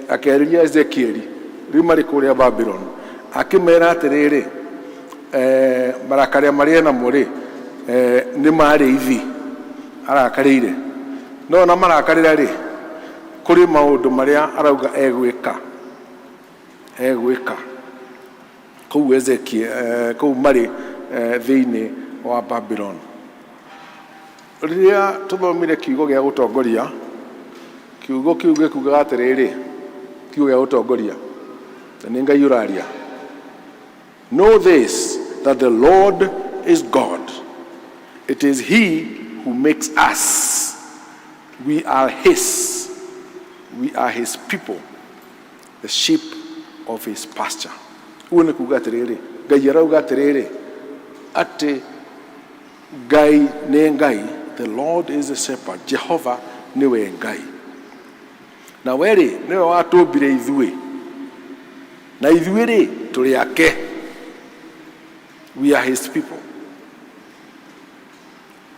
akĩarĩria Ezekiel rĩu marĩ kũrĩa Babylon, akĩmera atĩrĩrĩ, marakaria marĩa namo rĩ, nĩ marĩithi arakarĩire, no ona marakarĩra rĩ, kũrĩ maũndũ marĩa arauga egwĩka, egwĩka kũu Ezekiel, kũu marĩ thĩinĩ wa Babylon. Rĩrĩa tũthomire kiugo gĩa gũtongoria, kiugo kĩu gĩkugaga atĩrĩrĩ, kiugo gĩa gũtongoria na nĩ Ngai ũraria, "Know this, that the Lord is God. It is he who makes us. We are his. We are his people, the sheep of his pasture." Ũguo nĩ kuga atĩrĩrĩ, Ngai arauga atĩrĩrĩ, atĩ Ngai nĩ Ngai, the Lord is the shepherd, Jehova nĩwe Ngai. Na we rĩ, nĩwe watũmbire ithuĩ, na ithuĩ rĩ, tũrĩ ake. We are his people.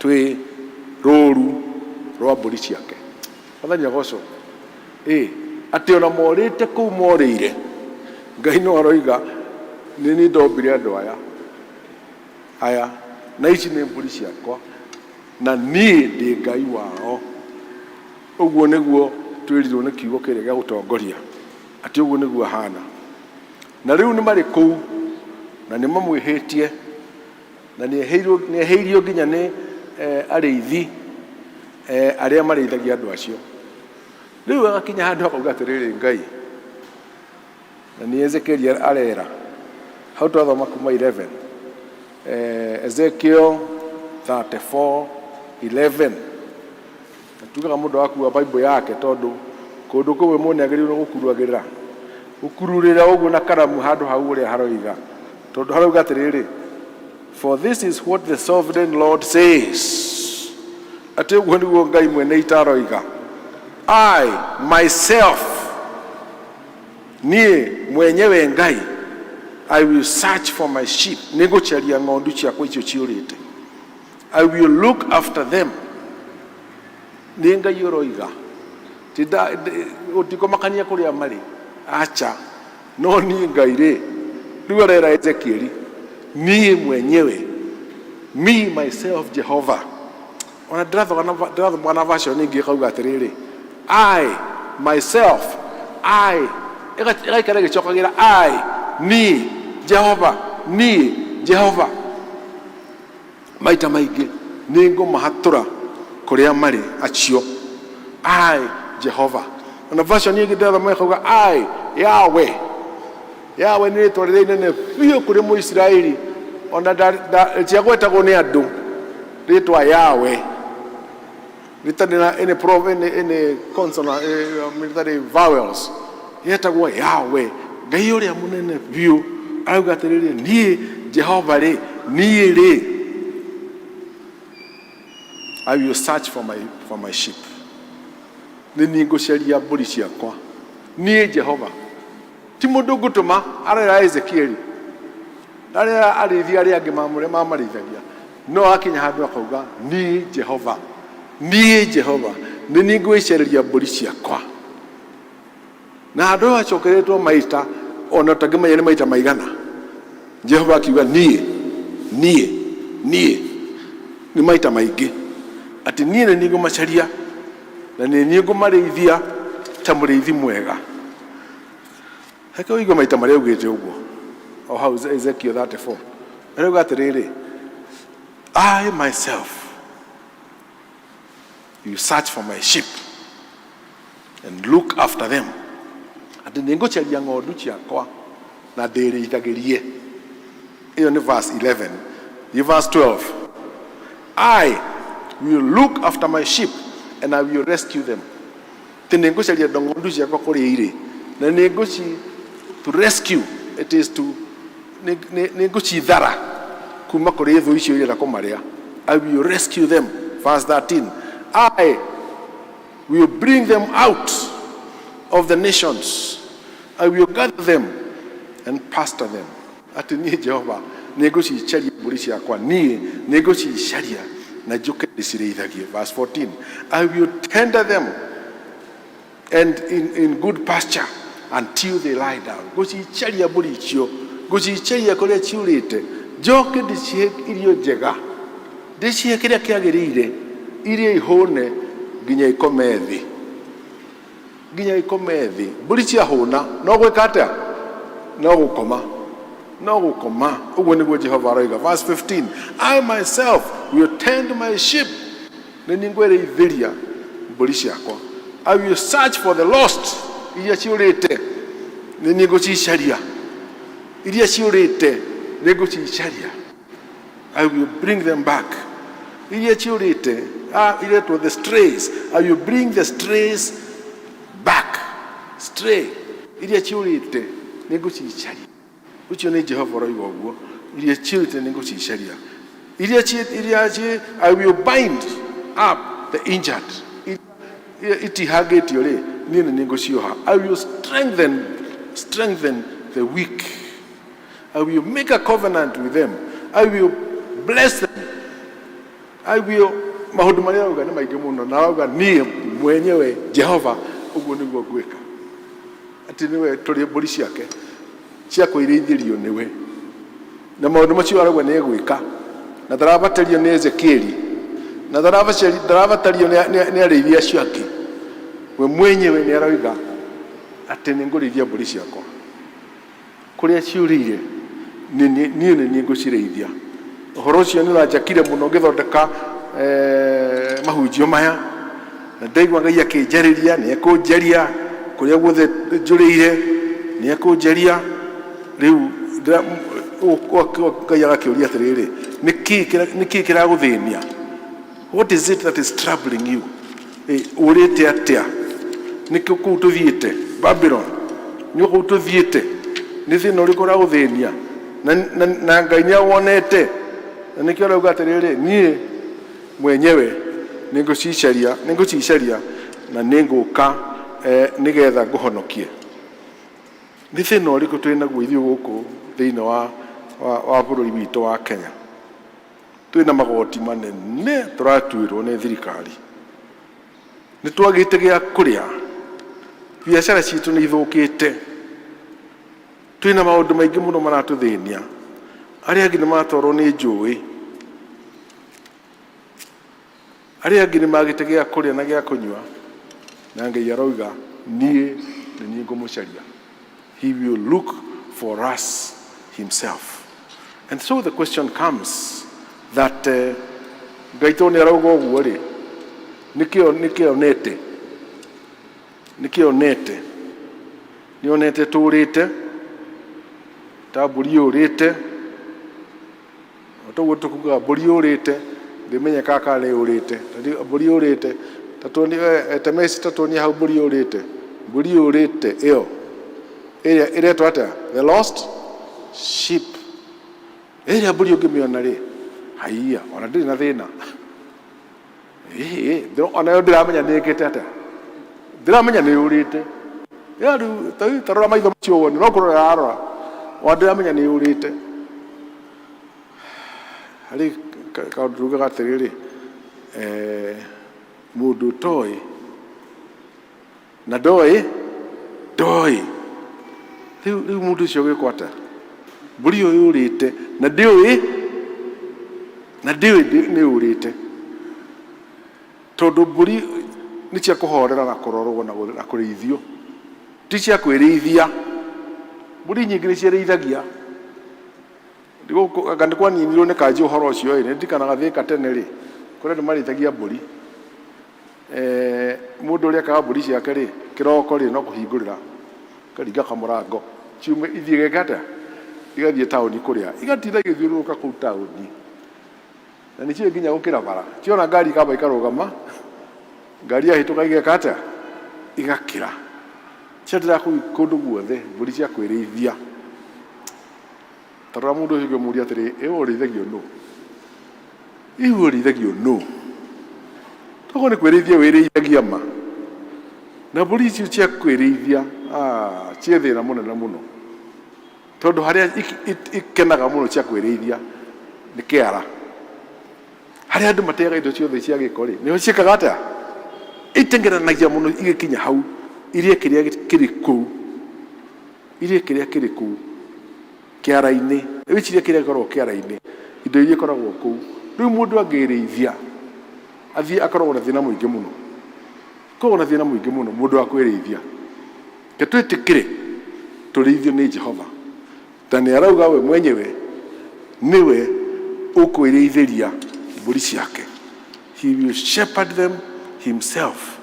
Twĩ rũru rwa mbũri ciake. Mwathani agocwo. Ĩ atĩ ona morĩte kũu morĩire, Ngai no aroiga nĩ niĩ ndombire andũ aya aya, na ici nĩ mbũri ciakwa, na niĩ ndĩ Ngai wao. Ũguo nĩguo twĩrirwo nĩ kiugo kĩrĩa gĩa gũtongoria, atĩ ũguo nĩguo ahana. Na rĩu nĩ marĩ kũu na nĩ mamwĩhĩtie, na nĩ ehĩirio nginya nĩ arĩithi arĩa marĩithagia andũ acio. Rĩu agakinya handũ akauga atĩrĩrĩ, Ngai, na nĩ Ezekiel arera hau twathoma kuma 11, Ezekiel 34:11, na tugaga mũndũ akua Bible yake, tondũ kũndũ kũmwe mũndũ nĩagĩrĩirwo gũkuragĩrĩra gũkururĩra ũguo na karamu handũ hau ũrĩa haroiga, tondũ harauga atĩrĩrĩ, "For this is what the sovereign Lord says," atĩ ũguo nĩguo Ngai mwene ita aroiga, "I myself, niĩ mwenyewe Ngai, I will search for my sheep," nĩ ngũcaria ng'ondu ciakwa icio ciũrĩte, "I will look after them." Nĩ Ngai ũroiga, gũtikũmakania kũrĩa marĩ, acha, no niĩ Ngai rĩ, rĩu arera Ezekieli, niĩ mwenyewe, me myself Jehovah. Ona ndĩrathoma na version ĩngĩ ĩkauga atĩrĩrĩ, "I myself, I," ĩgaikara ĩgĩcokagĩra I, niĩ Jehova, niĩ Jehova, maita maingĩ, nĩ ngũmahatũra kũrĩa marĩ acio. I Jehova. Ona version ĩngĩ ndĩrathoma ĩkauga I Yahweh. Yahweh nĩ rĩtwa rĩrĩa inene biũ kũrĩ Mũisiraeli, ona rĩtiagwetagwo nĩ andũ, rĩtwa Yahweh rĩtarĩ na any pro, any consonant, rĩtarĩ vowels, yetagwo Yahweh, Ngai ũrĩa mũnene biũ. Arauga atĩrĩrĩ, niĩ Jehova rĩ, niĩ rĩ, I will search for my sheep. Nĩ niĩ ngũcaria mbũri ciakwa, niĩ Jehova, ti mũndũ ngũtũma. Arera Ezekieli, arera arĩithi arĩa angĩ mamũrĩa mamarĩithagia, no akinya handũ akauga, niĩ Jehova, niĩ Jehova nĩ niĩ ngwĩcareria mbũri ciakwa. Na handũ hau hacokeretwo maita ona ũtangĩmenya nĩ maita maigana. Jehova akiuga niĩ, niĩ, niĩ, nĩ maita maingĩ, atĩ niĩ nĩ niĩ ngũmacaria na nĩ niĩ ngũmarĩithia ta mũrĩithi mwega. Reke ũigue maita marĩa augĩte ũguo o hau Ezekiel 34. Arauga atĩrĩrĩ, I myself will search for my sheep and look after them, atĩ nĩ ngũcaria ng'ondu ciakwa na ndĩrĩithagĩrie. Ĩyo nĩ verse 11. Nĩ verse 12, I will look after my sheep and I will rescue them, atĩ nĩ ngũcaria ng'ondu ciakwa kũrĩa irĩ na nĩ ngũci, to rescue, it is to nĩ ngũcithara kuma kũrĩ thũ icio irenda kũmarĩa. I will rescue them. Verse 13, I will bring them out of the nations, I will gather them and pasture them, atĩ niĩ Jehova nĩ ngũcicaria mbũri ciakwa, niĩ nĩ ngũcicaria na njũke ndĩcirĩithagie. Verse 14, I will tender them and in good pasture until they lie down. Ngũcicaria mbũri icio, ngũcicaria kũrĩa ciũrĩte, njoke ndĩcihe irio njega, ndĩcihe kĩrĩa kĩagĩrĩire, iria ihũne nginya ikome thĩ, nginya ikome thĩ. Mbũri ciahũna no gwĩka atĩa? No gũkoma, no gũkoma. Ũguo nĩguo Jehova aroiga. Verse 15, I myself will tend my sheep, nĩ niĩ ngwĩrĩithĩria mbũri ciakwa. I will search for the lost, iria ciũrĩte nĩ niĩ ngũcicaria, iria ciũrĩte nĩ ngũcicaria. I will bring them back, iria ciũrĩte, iretwo the strays. I will bring the strays back, stray, iria ciũrĩte nĩ ngũcicaria. Ũcio nĩ Jehova ũroiga ũguo. Iria ciũrĩte nĩ ngũcicaria, iria ci iria ci I will bind up the injured. Iria itihangĩtio rĩ, niĩ nĩ niĩ ngũcioha. I will strengthen the weak. I will make a covenant with them. I will bless them. I will, maũndũ marĩa arauga nĩ maingĩ mũno, na arauga niĩ mwenyewe Jehova ũguo nĩguo ngwĩka, atĩ nĩwe tũrĩ mbũri ciake cia kwĩrĩithĩrio nĩwe, na maũndũ macio arauga nĩ egwĩka, na ndarabatario nĩ Ezekieli, na ndarabatario nĩ arĩithi acio angĩ. We mwenyewe nĩ aroiga atĩ nĩ ngũrĩithia mbũri ciakwa kũrĩa ciũrĩire, niĩ nĩ niĩ ngũcirĩithia. Ũhoro ũcio nĩ ũranjakire mũno ngĩthondeka mahunjio maya, na ndaigua Ngai akĩnjarĩria nĩ ekũnjaria kũrĩa guothe njũrĩire, nĩ ekũnjaria. Rĩu Ngai agakĩũria atĩrĩrĩ, nĩkĩ kĩragũthĩnia? What is it that is troubling you? Ũrĩte atĩa? Nĩkĩ kũu tũthiĩte Babylon? Nĩ kũu tũthiĩte, nĩ thĩna ũrĩkũ ũragũthĩnia? Na Ngai nĩ awonete, na nĩkĩo arauga atĩrĩrĩ, niĩ mwenyewe nĩ ngũcicaria, nĩ ngũcicaria na nĩ ngũka nĩgetha ngũhonokie. Nĩ thĩna ũrĩkũ twĩ naguo ithuĩ gũkũ thĩinĩ wa bũrũri witũ wa Kenya? Twĩna magoti manene tũratuĩrwo nĩ thirikari, nĩ twagĩte gĩa kũrĩa, biacara citũ nĩ ithũkĩte, twĩna maũndũ maingĩ mũno maratũthĩnia, arĩa angĩ nĩ matwarwo nĩ njũĩ, arĩa angĩ nĩ magĩte gĩa kũrĩa na gĩa kũnyua, na Ngai aroiga niĩ nĩ niĩ ngũmũcaria. He will look for us himself. And so the question comes that Ngai to nĩ arauga ũguo rĩ, nĩkĩo onete. Nĩkĩ onete? Nĩ onete tũũrĩte ta mbũri yũrĩte, o toguo tũkugaga mbũri yũrĩte, ndĩmenyekaga kana nĩ yũrĩte. Mbũri yũrĩte, ta tuonie, Temesi ta tuonie hau mbũri yũrĩte. Mbũri yũrĩte ĩyo ĩrĩa ĩretwo atĩa? The lost sheep. Ĩrĩa mbũri ũngĩmĩona rĩ, haiya, ona ndĩrĩ na thĩna. Ĩhĩ, onayo ndĩramenya nĩ ĩkĩte atĩa. Ndĩramenya nĩ yũrĩte. Ya rĩu ta rĩu ta rora maitho macio wone, no kũrora ĩrarora. Ona ndĩramenya nĩ yũrĩte. Harĩ kaũndũ tugaga atĩrĩrĩ, eh, mũndũ ũtoĩ na ndoĩ ndoĩ rĩu rĩu mũndũ ũcio gwĩkwo atĩa mbũri ĩyo yũrĩte na ndĩũĩ na ndĩũĩ nĩ yũrĩte tondũ mbũri nĩ cia kũhorera na kũrorwo na na kũrĩithio ti cia kwĩrĩithia mbũri nyingĩ nĩ ciĩrĩithagia anga nĩ kwaninirwo nĩ kanjũ ũhoro ũcio ĩ nĩ ndirikanaga Thĩka tene rĩ kũrĩa andũ marĩithagia mbũri Mũndũ ũrĩa ekaga mbũri ciake rĩ, kĩroko rĩ, no kũhingũrĩra, ũkaringa kamũrango, ciume ithiĩ igeke atĩa? Igathiĩ taũni kũrĩa, igatinda igĩthiũrũrũka kũu taũni. Na nĩ ciũĩ nginya gũkĩra bara. Ciona ngari ikamba ikarũgama, ngari yahĩtũka igeka atĩa? Igakĩra. Ciatĩra kũu kũndũ guothe, mbũri cia kwĩrĩithia. Ta rora mũndũ ũcio ũngĩ ũmũrie atĩrĩ, ĩ we ũrĩithagio nũ? Ĩ we ũrĩithagio nũ? Tokorwo nĩ kwĩrĩithia wĩrĩithagia ma. Na mbũri icio cia kwĩrĩithia, ah, ciĩ thĩna mũnene mũno. Tondũ harĩa ikenaga mũno cia kwĩrĩithia nĩ kĩara. Harĩa andũ mateaga indo ciothe cia gĩko rĩ, nĩho ciĩkaga atĩa? Itengeranagia mũno igĩkinya hau, irĩe kĩrĩa kĩrĩ kũu. Irĩe kĩrĩa kĩrĩ kũu kĩara-inĩ. Wĩcirie kĩrĩa gĩkoragwo kĩara-inĩ, indo iria ikoragwo kũu. Rĩu mũndũ angĩrĩithia, athiĩ akoragwo na thĩna mũingĩ mũno. Akoragwo na thĩna mũingĩ mũno mũndũ wa kwĩrĩithia. Reke twĩtĩkĩre tũrĩithio nĩ Jehova. Na nĩ arauga we mwenyewe nĩwe ũkwĩrĩithĩria mbũri ciake. He will shepherd them himself.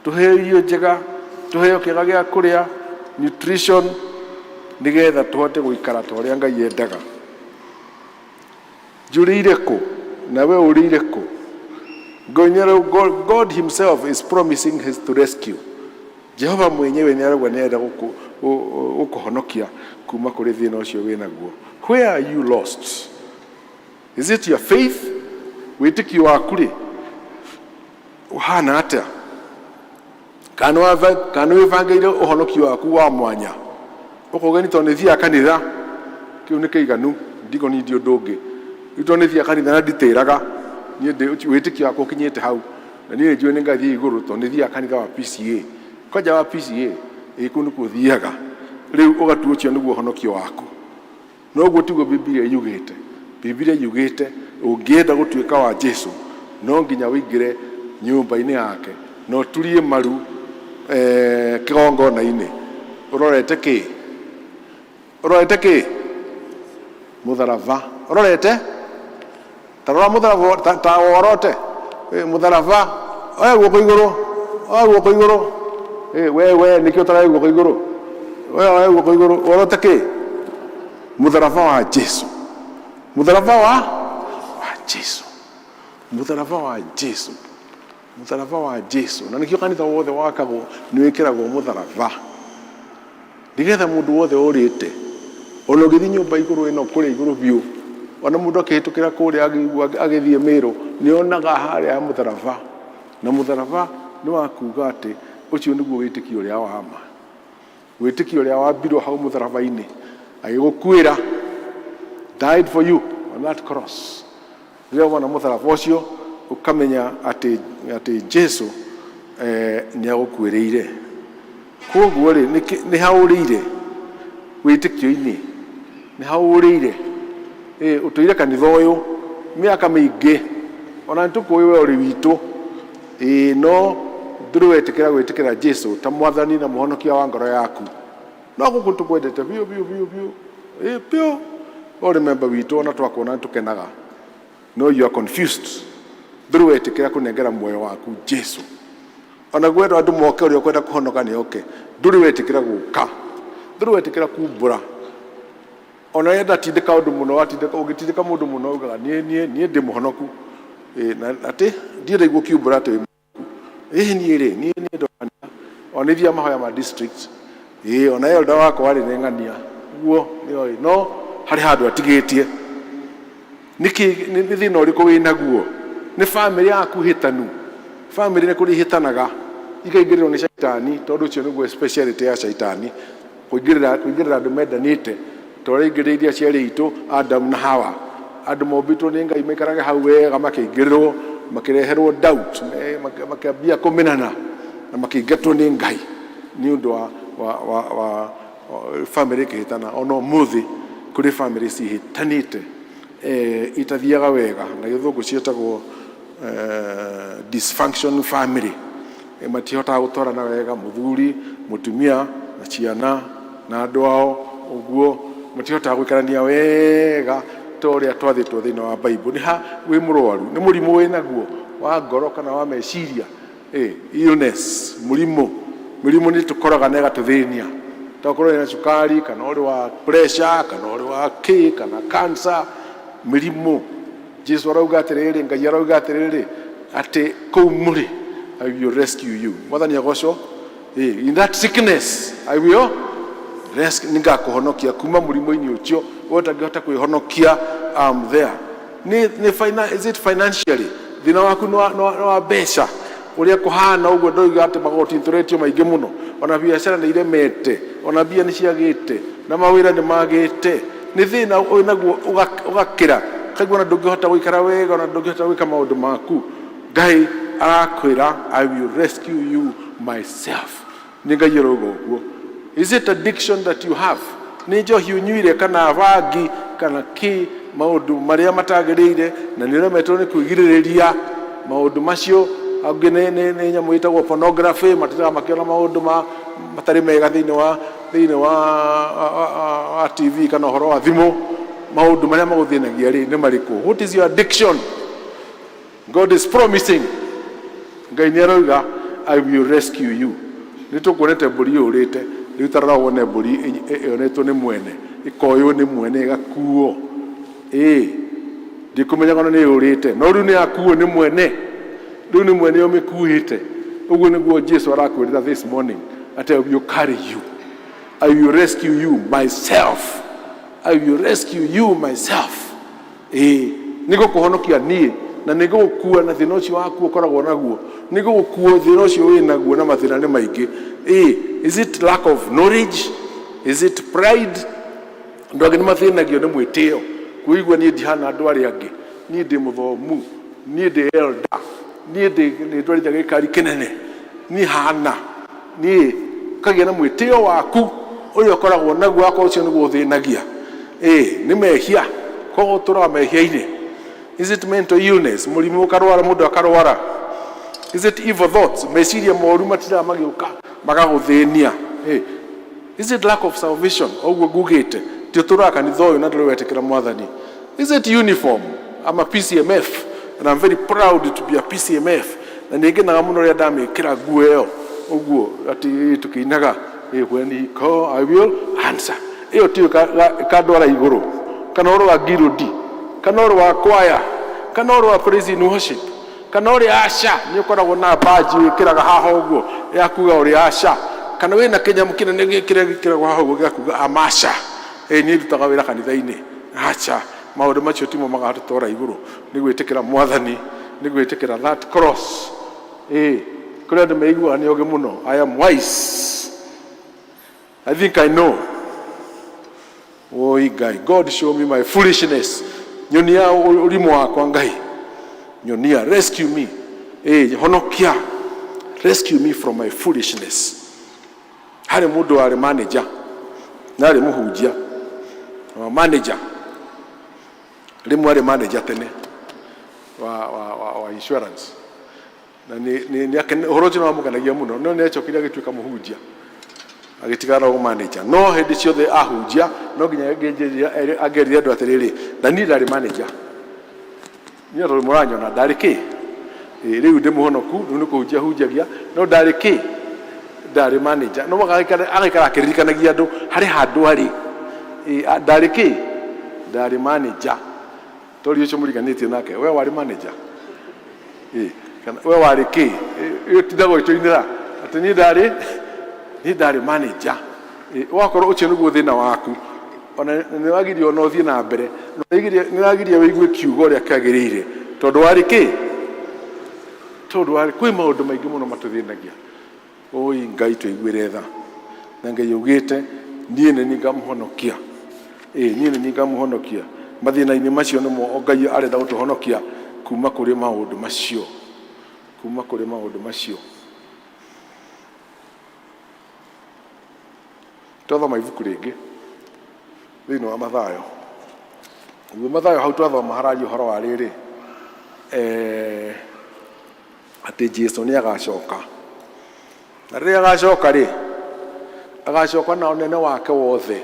Tũheo irio njega, tũheo kĩega gĩa kũrĩa, nutrition, nĩgetha tũhote gũikara ta ũrĩa Ngai endaga. Njũrĩire kũ? Na we ũrĩire kũ? Ngai nĩ arauga, God, God himself is promising his to rescue. Jehova mwenyewe nĩ arauga nĩ arenda gũkũhonokia kuma kũrĩ thĩna ũcio wĩ naguo. Where are you lost? Is it your faith? Wĩtĩkio waku rĩ, ũhana atĩa? Kana nĩ wĩbangĩire ũhonokio waku wa mwanya? Ũkauga niĩ tondũ nĩ thiaga kanitha, kĩu nĩ kĩiganu, ndikũnindi ũndũ ũngĩ. Rĩu tondũ nĩ thiaga kanitha na nditĩraga, niĩ wĩtĩkio wakwa ũkinyĩte hau, na niĩ nĩ njũĩ nĩ ngathiĩ igũrũ tondũ nĩ thiaga kanitha wa PCEA. Kwanja wa PCEA, ĩĩ kũu nĩkuo thiaga. Rĩu ũgatua ũcio nĩguo ũhonokio waku. No ũguo tiguo Bibilia yugĩte. Bibilia yugĩte ũngĩenda gũtuĩka wa Jesu, no nginya ũingĩre nyũmba-inĩ yake na ũturie maru kĩgongona-inĩ ũrorete kĩ? Ũrorete kĩ? Mũtharaba. Ũrorete? Ta rora mũtharaba, ta, ta worote. Mũtharaba. Oya guoko igũrũ. Oya guoko igũrũ. We, we, nĩkĩ ũtaroya guoko igũrũ? Oya, oya guoko igũrũ. Worote kĩ? Mũtharaba wa Jesu. Mũtharaba wa wa Jesu. Mũtharaba wa Jesu. Mũtharaba wa Jesu. Na nĩkĩo kanitha wothe wakagwo nĩ wĩkĩragwo mũtharaba. Nĩgetha mũndũ wothe ũrĩte, ona ũngĩthiĩ nyũmba igũrũ ĩno kũrĩa igũrũ biũ, ona mũndũ akĩhĩtũkĩra kũrĩa agĩthiĩ Mĩrũ, nĩ onaga harĩa mũtharaba. Na mũtharaba nĩ wa kuga atĩ ũcio nĩguo wĩtĩkio ũrĩa wa ma. Wĩtĩkio ũrĩa wambirwo hau mũtharaba-inĩ, agĩgũkuĩra, died for you on that cross. Rĩrĩa wona mũtharaba ũcio, ũkamenya atĩ, atĩ Jesu eh, nĩ agũkuĩrĩire. Kwoguo rĩ, nĩ ha ũrĩire wĩtĩkio-inĩ? Nĩ ha ũrĩire? Ĩ, ũtũire kanitha ũyũ mĩaka mĩingĩ, ona nĩ tũkũĩ we ũrĩ witũ. Ĩ, no ndũrĩ wetĩkĩra gwĩtĩkĩra Jesu ta mwathani na mũhonokia wa ngoro yaku. No gũkũ tũkwendete biũ biũ biũ biũ. Ĩ, biũ. We ũrĩ member witũ ona twakuona nĩ tũkenaga. No you are confused. Ndũrĩ wetĩkĩra kũnengera muoyo waku Jesu. Ona gwendwo andũ moke, ũrĩa ũkwenda kũhonoka nĩ oke. Ndũrĩ wetĩkĩra gũka, ndũrĩ wetĩkĩra kumbũra. Ona rĩrĩa ndatindĩka ũndũ mũno, watindĩka, ũngĩtindĩka mũndũ mũno, ugaga niĩ niĩ niĩ ndĩ mũhonoku. Ĩ, na atĩ ndirĩ ndaigua ũkiumbũra atĩ wĩ mũhonoku. Ĩ, niĩ rĩ, niĩ niĩ ndonania ona nĩ thiaga mahoya ma district. Ĩ, ona elder wakwa rĩ, nĩ ng'ania ũguo nĩoĩ, no harĩ handũ atigĩtie. Nĩkĩ? Nĩ thĩna ũrĩkũ wĩ naguo? Nĩ famĩlĩ yaku hĩtanu? Famĩlĩ nĩ kũrĩ ihĩtanaga ikaingĩrĩrwo nĩ caitani, tondũ ũcio nĩguo speciality ya caitani, kũingĩrĩra andũ mendanĩte, ta ũrĩa aingĩrĩire aciari aitũ Adamu na Hawa. Andũ mombĩtwo nĩ Ngai maikarage hau wega, makĩingĩrĩrwo, makĩreherwo doubt, makĩambia kũmenana na makĩingatwo nĩ Ngai nĩ ũndũ wa famĩlĩ ĩkĩhĩtana. Ona ũmũthĩ kũrĩ famĩlĩ cihĩtanĩte, itathiaga wega, na Gĩthũngũ ciĩtagwo dysfunction family. Matihotaga gũtwarana wega, mũthuri, mũtumia na ciana na andũ ao, ũguo matihotaga gũikarania wega ta ũrĩa twathĩtwo thĩinĩ wa Bible. Nĩ ha wĩ mũrwaru? Nĩ mũrimũ wĩ naguo wa ngoro kana wa meciria? Illness, mũrimũ. Mĩrimũ nĩ tũkoraga na ĩgatũthĩnia, tokorwo wĩna cukari, kana ũrĩ wa pressure, kana ũrĩ wa kĩ, kana cancer, mĩrimũ. Jesu arauga atĩrĩrĩ, Ngai arauga atĩrĩrĩ, atĩ kũu mũrĩ, I will rescue you. Mwathani agocwo. In that sickness I will rescue, nĩngakũhonokia kuma mũrimũ-inĩ ũcio we ũtangĩhota kwĩhonokia. I'm there. Nĩ is it financially? Thĩna waku nĩ wa mbeca, ũrĩa kũhana ũguo? Ndoiga atĩ magoti tũretio maingĩ mũno, ona biacara nĩ iremete, ona mbia nĩ ciagĩte na mawĩra nĩ magĩte. Nĩ thĩna wĩnaguo ũgakĩra kaigua ona ndũngĩhota gũikara wega, ona ndũngĩhota gwĩka maũndũ maku? Ngai arakwĩra, "I will rescue you myself." Nĩ Ngai arauga ũguo. Is it addiction that you have? Nĩ njohi ũnyuire, kana bangi, kana kĩ, maũndũ marĩa matagĩrĩire, na nĩ ũremetwo nĩ kwĩgirĩrĩria maũndũ macio? Angĩ nĩ nyamũ ĩtagwo pornography, matindaga makĩona maũndũ ma matarĩ mega thĩinĩ wa TV kana ũhoro wa thimũ. Maũndũ marĩa magũthĩnagia rĩ, nĩ marĩkũ? What is your addiction? God is promising, Ngai nĩ arauga, "I will rescue you." Nĩ tũkuonete mbũri yũrĩte, rĩu tarora wone mbũri yonetwo nĩ mwene, ĩkoywo nĩ mwene, ĩgakuo. Ĩ, ndikũmenyaga ona nĩ yũrĩte, no rĩu nĩ yakuo nĩ mwene, rĩu nĩ mwene ũmĩkuĩte. Ũguo nĩguo Jesu arakwĩrĩra this morning, atĩ, "I will carry you, I will rescue you myself, I will rescue you myself." Ĩĩ, nĩ gũkũhonokia niĩ, na nĩ gũgũkua na thĩna ũcio waku ũkoragwo naguo, nĩ gũgũkua thĩna ũcio wĩ naguo, na mathĩna nĩ maingĩ. Ĩĩ, is it lack of knowledge? Is it pride? Andũ angĩ nĩ mathĩnagio nĩ mwĩtĩo, kwĩigua niĩ ndihana andũ arĩa angĩ, niĩ ndĩ mũthomu, niĩ ndĩ elder, niĩ ndĩ nĩ ndwarithagia gĩkari kĩnene, niĩ hana niĩ. Ũkagĩa na mwĩtĩo waku ũrĩa ũkoragwo naguo, akorwo ũcio nĩguo ũthĩnagia. Ĩ, nĩ mehia, koguo ũtũraga mehia-inĩ. Is it mental illness, mũrimũ ũkarwara, mũndũ akarwara? Is it evil thoughts, meciria moru matindaga magĩũka magagũthĩnia? Ĩ, is it lack of salvation? Ũguo ngugĩte ti ũtũraga kanitha ũyũ na ndũrĩ wetĩkĩra Mwathani. Is it uniform? I'm a PCMF and I'm very proud to be a PCMF, na nĩ ngenaga mũno rĩrĩa ndamĩkĩra nguo ĩyo ũguo, atĩ tũkĩinaga, "When he call, I will answer." Ĩyo tiyo ĩkandwara igũrũ, kana ũrĩ wa guild, kana ũrĩ wa choir, kana ũrĩ wa praise and worship, kana ũrĩ aca, nĩ ũkoragwo na baji wĩkĩraga haha ũguo ya kuga ũrĩ aca, kana wĩna kĩnyamũ kĩnene kĩrĩa gĩkĩragwo haha ũguo gĩa kuga amasha, ĩ, niĩ ndutaga wĩra kanitha-inĩ. Aca, maũndũ macio timo magatũtwara igũrũ. Nĩ gwĩtĩkĩra Mwathani, nĩ gwĩtĩkĩra that cross. Ĩ, kũrĩ andũ meiguaga nĩ ogĩ mũno. "I am wise, I think I know." Oi Ngai, God, show me my foolishness. Nyonia ũrimũ wakwa, Ngai. Nyonia, rescue me. Honokia. Rescue me from my foolishness. Harĩ mũndũ warĩ manager, na arĩ mũhunjia. Wa manager. Rĩmwe arĩ manager tene wa insurance. Na nĩ ũhoro ũcio nĩ wamũkenagia mũno, no nĩ acokire agĩtuĩka mũhunjia, agĩtigana na manager. No hĩndĩ ciothe ahunjia, no nginya angĩerire andũ atĩrĩrĩ, "Na niĩ ndarĩ manager, niĩ tondũ mũranyona ndarĩ kĩ, Ĩ, rĩu ndĩ mũhonoku rĩu nĩ kũhunjia hunjagia no ndarĩ kĩ ndarĩ manager no agaikara agaikara akĩririkanagia andũ harĩ handũ arĩ. Ĩ, ndarĩ kĩ ndarĩ manager tori ũcio mũriganĩtie nake we warĩ manager. Ĩ, kana we warĩ kĩ. Ĩ, ũtindaga ũgĩtũinĩra atĩ niĩ ndarĩ niĩ ndarĩ manager. Ĩ, wakorwo ũcio nĩguo thĩna waku ona nĩ wagiria ona ũthiĩ na mbere nĩ wagiria wĩigue kiugo ũrĩa kĩagĩrĩire tondũ warĩ kĩ tondũ warĩ kwĩ maũndũ maingĩ mũno matũthĩnagia. Oi Ngai tũiguĩre tha na Ngai augĩte niĩ nĩ niĩ ngamũhonokia. Ĩ, niĩ nĩ niĩ ngamũhonokia mathĩna-inĩ macio nĩmo Ngai arenda gũtũhonokia kuma kũrĩ maũndũ macio kuma kũrĩ maũndũ macio. Twathoma ibuku rĩngĩ thĩinĩ wa Mathayo. Ũguo Mathayo hau twathoma hararia ũhoro wa rĩrĩ eh, atĩ Jesu nĩ agacoka na rĩrĩa agacoka rĩ agacoka na ũnene wake wothe.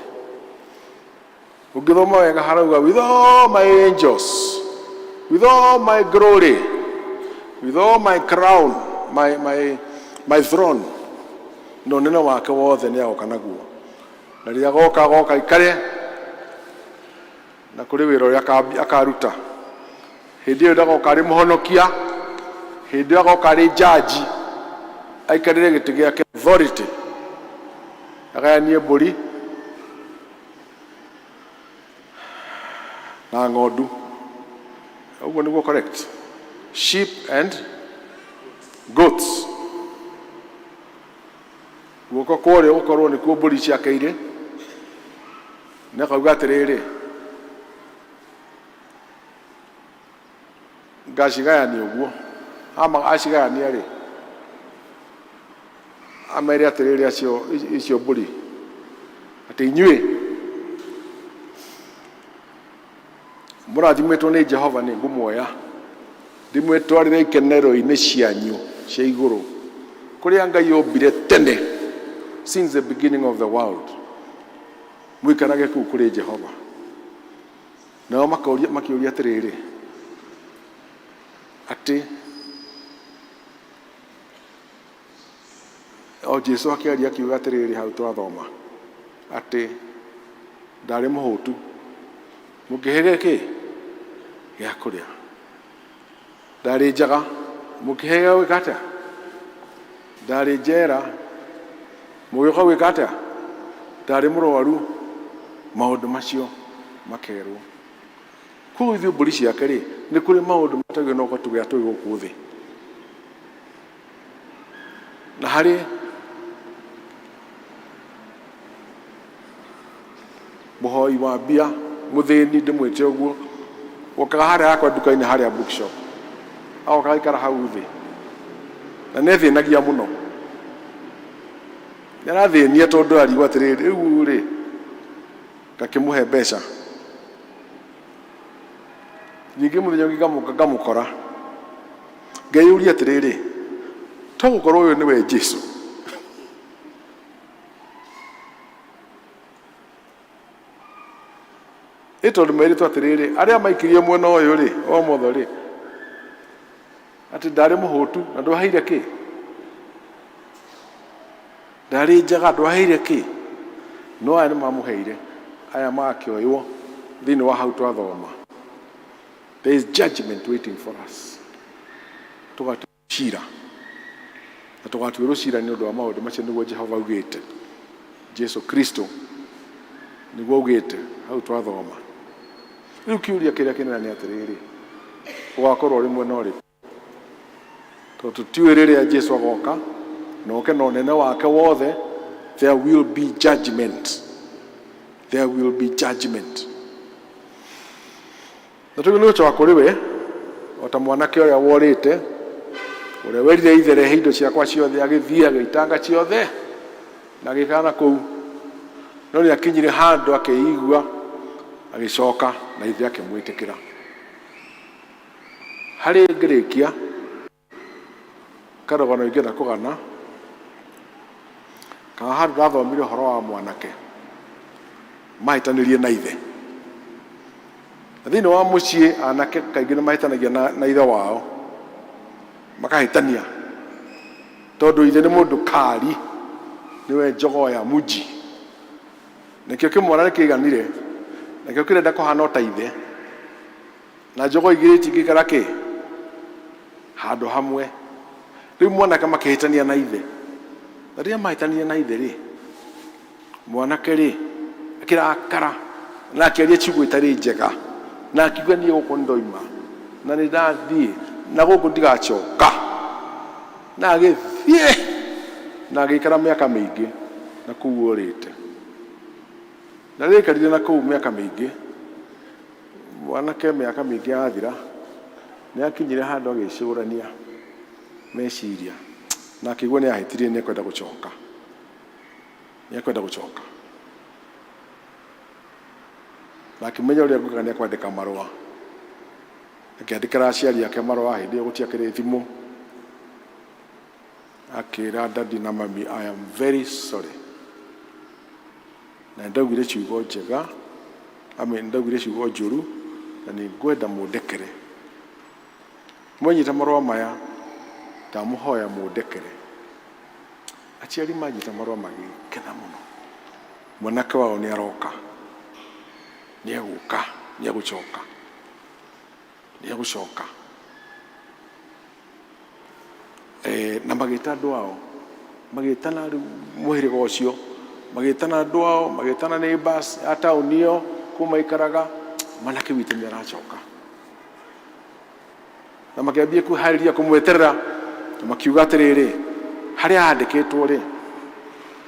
Ũngĩthoma wega harauga with all my angels, with all my glory, with all my crown, my, my, my throne, na ũnene wake wothe nĩ agoka naguo. Na rĩrĩa agoka agoka aikare na kũrĩ wĩra ũrĩa akaruta. Hĩndĩ ĩyo ndagoka arĩ mũhonokia, hĩndĩ ĩyo agoka arĩ jaji, aikarĩre gĩtĩ gĩake authority, agayanie mbũri na ng'ondu. Ũguo nĩguo correct, sheep and goats. Guoko kwa ũrĩo gũkorwo nĩkuo mbũri ciake irĩ, nĩ akauga atĩrĩrĩ, ngacigayania ũguo. Ama acigayania rĩ, amere atĩrĩrĩ acio icio mbũri atĩ inyuĩ mũrathimĩtwo nĩ Jehova nĩ ngũmuoya ndĩmwĩtwarĩre ikenero-inĩ cianyu cia igũrũ kũrĩa Ngai ombire tene since the beginning of the world, mũikarage kũu kũrĩ Jehova. Nao makauria makĩũria atĩrĩrĩ atĩ o Jesu akĩaria akiuga atĩrĩrĩ hau twathoma atĩ ndarĩ mũhũtu mũkĩhe kĩ gĩa kũrĩa, ndarĩ njaga mũkĩhe gĩa gwĩka atĩa, ndarĩ njera mũgĩũka gwĩka atĩa, ndarĩ mũrwaru. Maũndũ macio makerwo. Koguo ithuĩ mbũri ciake rĩ, nĩ kũrĩ maũndũ matagĩrĩirwo no gũtũgĩa tũrĩ gũkũ thĩ. Na harĩ mũhoi wa mbia mũthĩni ndĩmwĩte ũguo, wokaga harĩa hakwa nduka-inĩ harĩa bookshop, agoka agaikara hau thĩ na nĩ ethĩnagia mũno. Nĩ arathĩnia tondũ arigwo atĩrĩrĩ, rĩu rĩ ngakĩmũhe mbeca. Ningĩ mũthenya ũngĩ ngamũkora ngeyũria atĩrĩrĩ, to gũkorwo ũyũ nĩwe Jesu? Ĩ tondũ merĩtwo atĩrĩrĩ, arĩa maikirie mwena ũyũ rĩ, wa ũmotho rĩ, atĩ ndarĩ mũhũtu na ndwaheire kĩ, ndarĩ njaga ndwaheire kĩ, no aya nĩ mamũheire, aya magakĩoywo thĩinĩ wa hau twathoma. There is judgment waiting for us. Tũgatuĩrwo cira na tũgatuĩrwo cira nĩ ũndũ wa maũndũ macio nĩguo Jehova augĩte, Jesu Kristo nĩguo augĩte hau twathoma. Rĩu kĩũria kĩrĩa kĩnene nĩ atĩrĩrĩ, ũgakorwo ũrĩ mwena ũrĩkũ? Tondũ tũtiũĩ rĩrĩa Jesu agoka na oke na ũnene wake wothe, there will be judgment. There will be judgment. Na tũgĩ nĩ gũcoka kũrĩ we o ta mwanake ũrĩa worĩte, ũrĩa werire ithe rehe indo ciakwa ciothe, agĩthiĩ agĩitanga ciothe na agĩikara na kũu. No nĩ akinyire handũ akĩigua, agĩcoka na ithe akĩmwĩtĩkĩra. Harĩ ngĩrĩkia karũgano ingĩenda kũgana, kana handũ ndathomire ũhoro wa mwanake mahĩtanĩrie na ithe. Na thĩinĩ wa mũciĩ anake kaingĩ nĩ mahĩtanagia na, na ithe wao. Makahĩtania tondũ ithe nĩ mũndũ kari, nĩwe njogoo ya munji. Nakĩo kĩmwana nĩ kĩiganire, nakĩo kĩrenda kũhana o ta ithe. Na njogoo igĩrĩ itingĩikara kĩ handũ hamwe. Rĩu mwanake makĩhĩtania na ithe. Na rĩrĩa mahĩtanirie na ithe rĩ, mwanake rĩ akĩrakara na akĩaria ciugo itarĩ njega na akiuga niĩ gũkũ nĩ ndoima na nĩ ndathiĩ na gũkũ ndigacoka. Na agĩthiĩ na agĩikara mĩaka mĩingĩ na kũu orĩte. Na rĩrĩa aikarire na kũu mĩaka mĩingĩ, mwanake mĩaka mĩingĩ yathira, nĩ akinyire handũ agĩcũrania meciria na akĩigua nĩ ahĩtirie nĩ ekwenda gũcoka. Nĩ ekwenda gũcoka. Na akĩmenya ũrĩa egwĩka nĩ ekwandĩka marũa. Akĩandĩkĩra aciari ake marũa hĩndĩ ĩyo gũtiakĩrĩ thimũ. Akĩra daddy na mami I am very sorry. Na nĩndaugire ciugo njega, I mean nĩndaugire ciugo njũru na nĩ ngwenda mũndekere. Mwanyita marũa maya ndamũhoya mũndekere. Aciari manyita marũa magĩkena mũno. Mwanake wao nĩ aroka, nĩ egũka, nĩ egũcoka, nĩ egũcoka. Eh, na magĩta andũ ao magĩtana rĩu mũhĩrĩga ũcio magĩtana andũ ao magĩtana neighbors a taũni ĩyo kũu maikaraga mwanake witũ nĩ aracoka na makĩambia kwĩharĩria kũmweterera na makiuga atĩrĩrĩ harĩa handĩkĩtwo rĩ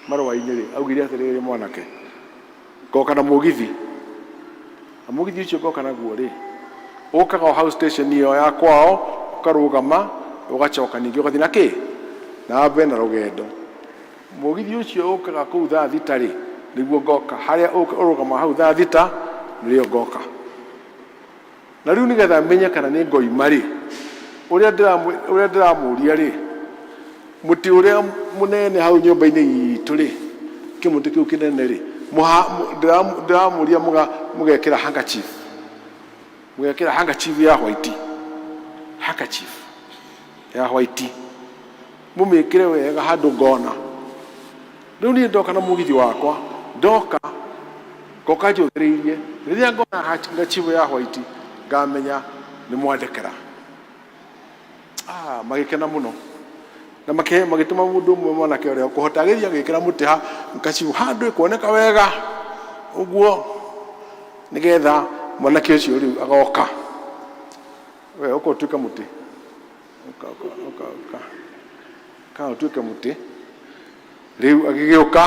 marũa-inĩ rĩ augire atĩrĩrĩ mwanake ngoka na mũgithi na mũgithi ũcio ngoka naguo rĩ ũkaga o hau station ĩyo ya kwao ũkarũgama ũgacoka ningĩ ũgathiĩ na kĩ na mbere na rũgendo mũgithi ũcio ũkaga kũu thaa thita rĩ nĩguo ngoka harĩa ũrũgama hau thaa thita nĩrĩo ngoka Na rĩu nĩgetha menye kana nĩ ngoima-rĩ, ũrĩa ũrĩa ndĩramũria-rĩ, mũtĩ ũrĩa mũnene hau nyũmba-inĩ itũ-rĩ, kĩmũtĩ kĩu kĩnene-rĩ, ndĩramũria mũgekĩra handkerchief, mũgekĩra handkerchief ya white, handkerchief ya white, mũmĩkĩre wega handũ ngona. Rĩu niĩ ndoka na mũgithi wakwa, ndoka ngoka njũthĩrĩirie, rĩrĩa ngona handkerchief ya white ngamenya nĩ mwandekera. Ah, magĩkena mũno na magĩtũma mũndũ ũmwe mwanake ũrĩa ũkũhota agĩthiĩ agĩkĩra mũtĩ ha handkerchief handũ ĩkuoneka wega ũguo nĩgetha mwanake ũcio rĩu agoka. We ũka ũtuĩke mũtĩ. Ũka, ũka, ũka, ũka. Ũka ũtuĩke mũtĩ. Rĩu agĩgĩũka,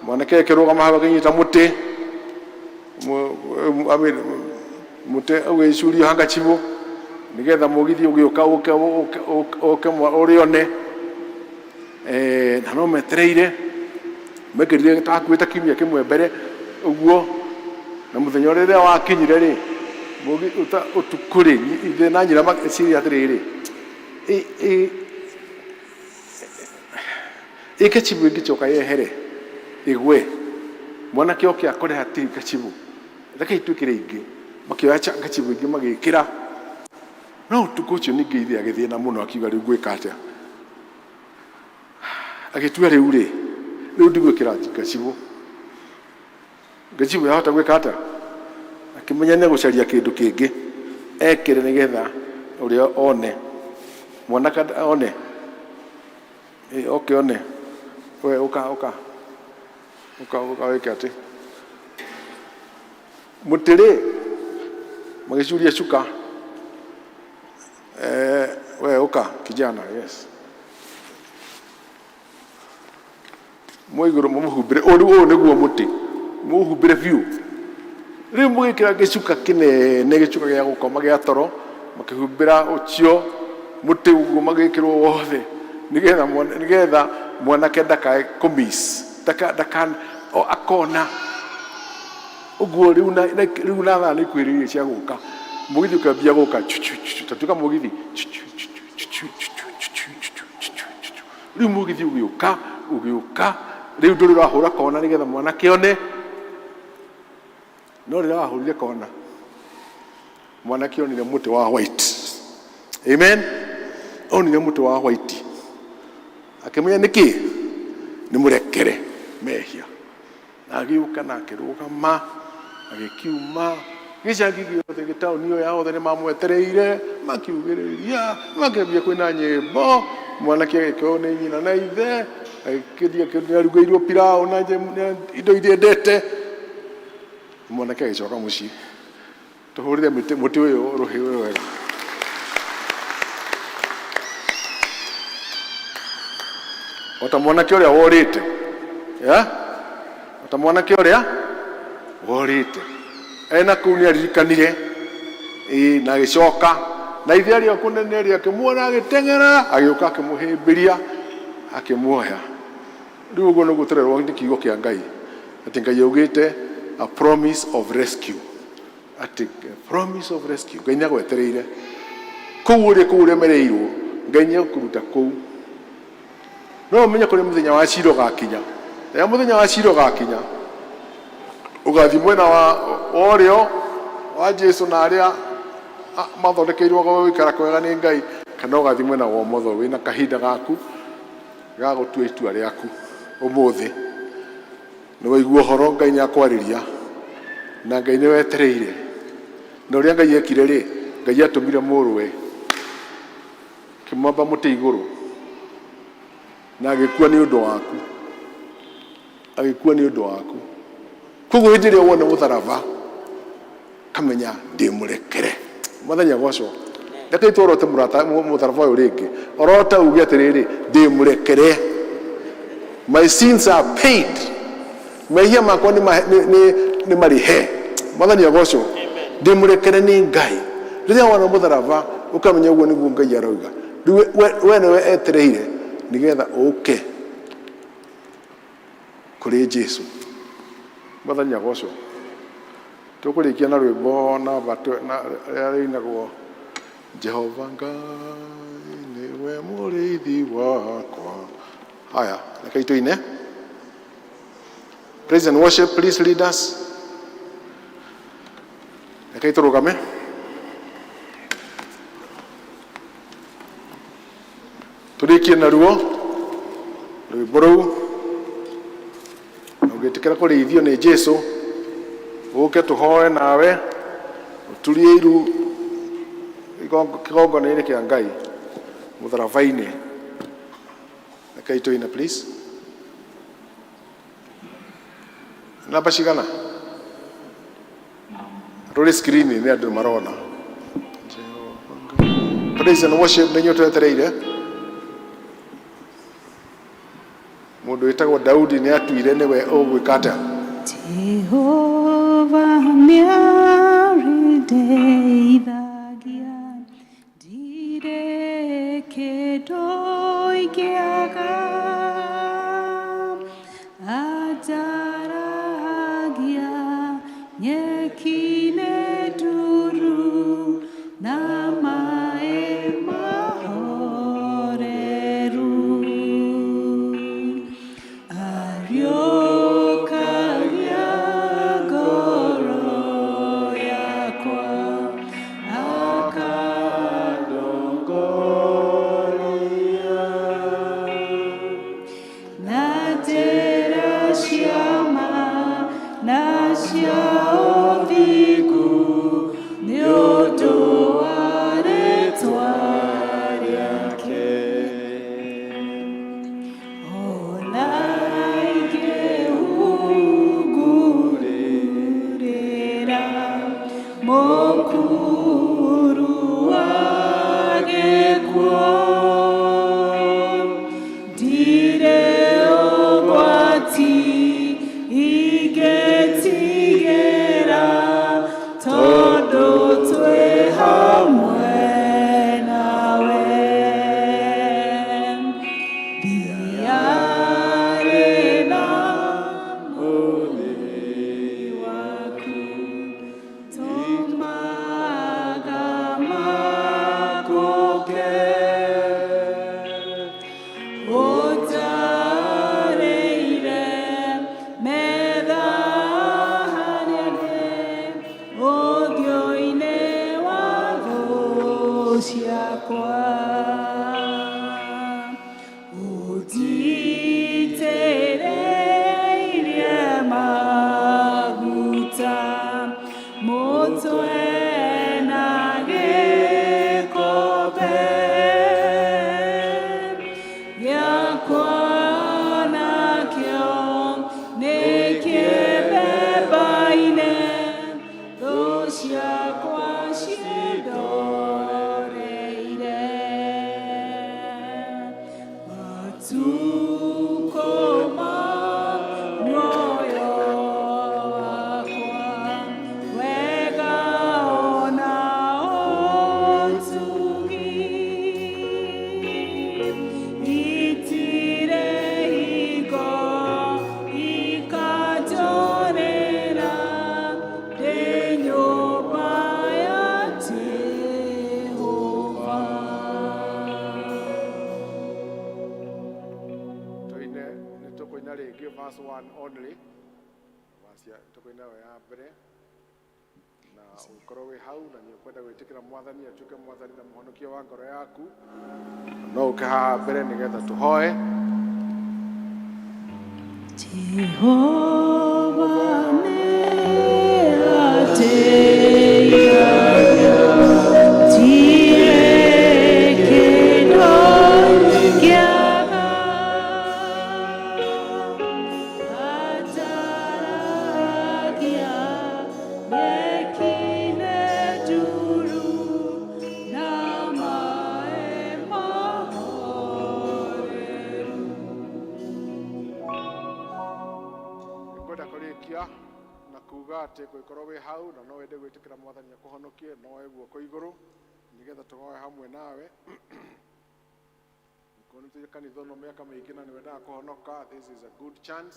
mwanake akĩrũgama hau akĩnyita mũtĩ, I mean, mũtĩ ũgĩcurio handkerchief nĩgetha mũgithi ũgĩũka ũke ũke ũke ũrĩone. Eh, na no metereire mekĩrire ta hakuhĩ ta kiumia kĩmwe mbere ũguo na mũthenya ũrĩa wakinyire rĩ ũtukũ rĩ ithe na nyina magĩciria atĩrĩrĩ ĩ kachibu ĩngĩcoka yehere ĩgwe mwanake oke akore hatirĩ kachibu rekei twĩkĩre ingĩ makĩoya kachibu ingĩ magĩkĩra no ũtukũ ũcio ningĩ ithe agĩthĩna mũno akiuga rĩu ngwĩka atĩa agĩtua rĩu rĩ rĩu ndigwĩkĩra ngacibũ ngacibũ yahota gwĩka atĩa akĩmenya nĩ gũcaria kĩndũ kĩngĩ ekĩre nĩgetha ũrĩa one mwanake one oke one we ũka ũka ũka ũka wĩke atĩ mũtĩ rĩ magĩcuria cuka Eh, we ũka kijana yes mwe igũrũ mũmũhumbĩre ũyũ ũyũ nĩguo mũtĩ mũhumbĩre biũ rĩu mũgĩkĩra gĩcuka kĩnene gĩcuka gĩa gũkoma gĩa toro makĩhumbĩra ũcio mũtĩ ũguo magĩkĩrwo wothe nĩgetha nĩgetha mwanake ndakae kũmiss ndaka ndaka akona Ũguo rĩu na rĩu na thaa nĩ ikuhĩrĩirie cia gũka mũgithi ũkĩambia gũka chu chu chu ta tuĩka mũgithi chu chu chu chu chu chu chu chu chu chu chu chu chu rĩu mũgithi ũgĩũka ũgĩũka rĩu ndũrĩ ũrahũra kona nĩgetha mwanake one no rĩrĩa wahũrire kona mwanake onire mũtĩ wa white amen Onire mũtĩ wa white akĩmenya nĩkĩ nĩ mũrekere mehia. Na agĩũka na akĩrũgama agĩkiuma gĩcagi gĩothe gĩtaũni ĩyo ya othe nĩ mamwetereire makiugĩrĩria makĩambia kwĩna nyĩmbo. Mwanake agĩkĩoywo nĩ nyina na ithe agĩkĩthiĩ nĩarugĩirwo pilau na indo iria endete. Mwanake agĩcoka mũciĩ. Tũhũrĩre mũtĩ ũyũ rũhĩ wega. O ta mwanake ũrĩa worĩte, yeah? O ta mwanake ũrĩa worĩte ena kũu nĩ aririkanire ĩĩ, na agĩcoka na ithe arĩ o kũnene rĩ akĩmuona agĩteng'era agĩũka akĩmũhĩmbĩria akĩmuoya. Rĩu ũguo nĩguo tũrerwo nĩ kiugo kĩa Ngai atĩ Ngai augĩte a promise of rescue, atĩ a promise of rescue. Ngai nĩ agwetereire kũu ũrĩ kũu ũremereirwo, Ngai nĩ egũkũruta kũu. No ũmenye kũrĩ mũthenya wa cira ũgakinya. Rĩrĩa mũthenya wa cira ũgakinya ũgathiĩ mwena wa ũrĩo wa Jesu na arĩa mathondekeirwo gũikara kwega nĩ Ngai, kana ũgathiĩ mwena wa ũmotho wĩna kahinda gaku ga gũtua itua rĩaku ũmũthĩ. Nĩ waigua ũhoro Ngai nĩ akwarĩria na Ngai nĩ wetereire. Na ũrĩa Ngai ekire rĩ, Ngai atũmire mũrũwe akĩmwamba mũtĩ igũrũ na agĩkua nĩ ũndũ waku, agĩkua nĩ ũndũ waku. Koguo hĩndĩ ĩrĩa wona mũtharaba kamenya ndĩ mũrekere. Mwathani agocwo. Reke tworote mũrata mũtharaba ũyũ rĩngĩ. Orota uge atĩrĩrĩ, ndĩ mũrekere. My sins are paid. Mehia makwa nĩ marĩhe. Mwathani agocwo. Ndĩ mũrekere nĩ Ngai. Rĩrĩa wona mũtharaba ũkamenya ũguo nĩguo Ngai arauga. Rĩu we nĩwe etereire nĩgetha ũke kũrĩ Jesu. Mwathani agocwo. Tũkũrĩkia na rwĩmbo namba rĩrĩa rĩinagwo Jehova Ngai nĩwe mũrĩithi wakwa. Haya, reke tũine. Praise and worship, please lead us. Reke tũrũgame. Tũrĩkie naruo rwĩmbo rũu. Na ũngĩtĩkĩra kũrĩithio nĩ Jesu, ũke tũhoe nawe, ũturie iru kĩgongona-inĩ kĩa Ngai mũtharaba-inĩ. Rekei tũine please. Namba cigana? Rũrĩ screen nĩ andũ marona. Praise and worship nĩ inyuĩ twetereire. Mũndũ wĩtagwo Daudi nĩ atuire nĩwe ũgwĩka atĩa? Jehova nĩarĩndeithagia, ndirĩ kĩndũ ingĩaga. Anjaragia nyeki-inĩ nduru na maĩ mahoreru. Ariũkagia ngoro yakwa, akandongoria na njĩra cia ma na cia ũthingu nĩ ũndũ wa rĩĩtwa rĩake. Ona ingĩhungurĩra mũkuru wa gĩkuũ, ndirĩ ũgwati ingĩtigĩra, tondũ twĩ hamwe nawe. Thiarĩ na mũthĩ waku, tũmaga makũke. Ũnjarĩire metha harĩa ndĩ, ũthiũ-inĩ wa thũ ciakwa. Matukũ ma muoyo wakwa, wega ona ũtugi, itirĩ hingo ikanjũrĩra ndĩ nyũmba ya Jehova. Tũine nĩ tũkũina rĩngĩ verse 1 only, verse ya tũkũina yo ya mbere, na ũngĩkorwo wĩ hau na nĩ ũkwenda gwĩtĩkĩra Mwathani atuĩke Mwathani na Mũhonokia wa ngoro yaku, no ũke haha mbere nĩgetha tũhoe. Jehova nĩateithagia, ndirĩ kĩndũ ingĩaga. Ataragia nyeki-inĩ nduru na maĩ mahoreru. Ngwenda kũrĩkia na kuga atĩ kũngĩkorwo wĩ hau na no wende gwĩtĩkĩra Mwathani akũhonokie, no woe guoko igũrũ nĩgetha tũhoe hamwe nawe. Korwo nĩ tũrĩ kanitha ũno mĩaka mĩingĩ na nĩ wendaga kũhonoka, this is a good chance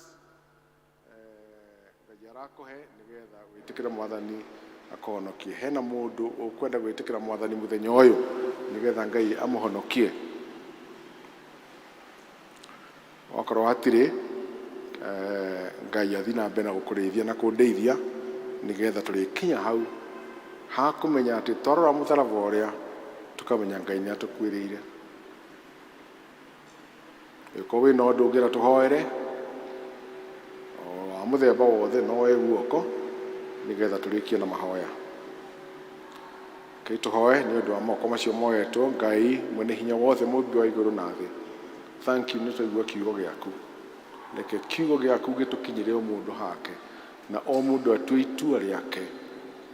Ngai arakũhe nĩgetha wĩtĩkĩre Mwathani akũhonokie. Hena mũndũ ũkwenda gwĩtĩkĩra Mwathani mũthenya ũyũ nĩgetha Ngai amũhonokie? Wakorwo hatirĩ, Ngai athiĩ na mbere na gũkũrĩithia na kũndeithia nĩgetha tũrĩkinya hau ha kũmenya atĩ twarora mũtharaba ũrĩa tũkamenya Ngai nĩ atũkuĩrĩire. Ũngĩkorwo wĩna ũndũ ũngĩenda tũhoere o wa mũthemba wothe, no woe guoko nĩgetha tũrĩkie na mahoya. Rekei tũhoe nĩ ũndũ wa moko macio moetwo. Ngai mwene hinya wothe, mũmbi wa igũrũ na thĩ, thank you nĩ twaigua kiugo gĩaku. Reke kiugo gĩaku gĩtũkinyĩre o mũndũ hake na o mũndũ atue itua rĩake.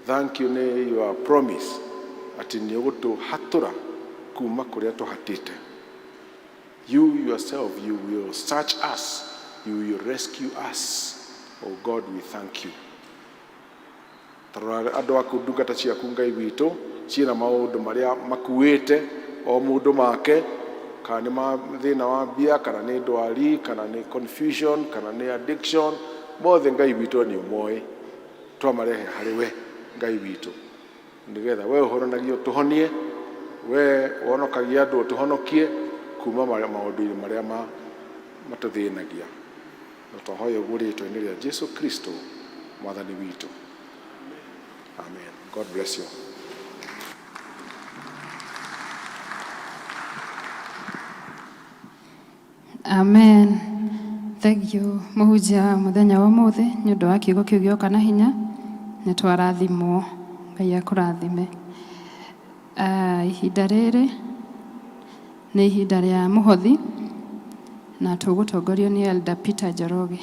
Thank you nĩ your promise atĩ nĩ ũgũtũhatũra kuma kũrĩa tũhatĩte. You yourself, you will search us, you will rescue us. Oh God, we thank you. Tarora andũ aku, ndungata ciaku, Ngai witũ, ciĩna maũndũ marĩa makuĩte o mũndũ make, kana nĩ ma thĩna wa mbia, kana nĩ ndwari, kana nĩ confusion, kana nĩ addiction, mothe Ngai witũ nĩ ũmoĩ. Twamarehe harĩ we, Ngai witũ, nĩgetha we ũhoranagia ũtũhonie, we wonokagia andũ ũtũhonokie kuma maũndũ-inĩ marĩa matũthĩnagia. Na twahoya ũguo rĩtwa-inĩ rĩa Jesu Kristo Mwathani witũ, amen. God bless you. Amen. Thank you mũhunjia wa mũthenya wa ũmũthĩ nĩ ũndũ wa kiugo kĩu gĩoka na hinya. Nĩ twarathimwo. Ngai akũrathime. Ihinda rĩrĩ nĩ ihinda rĩa mũhothi na tũgũtongorio nĩ Elder Peter Njoroge.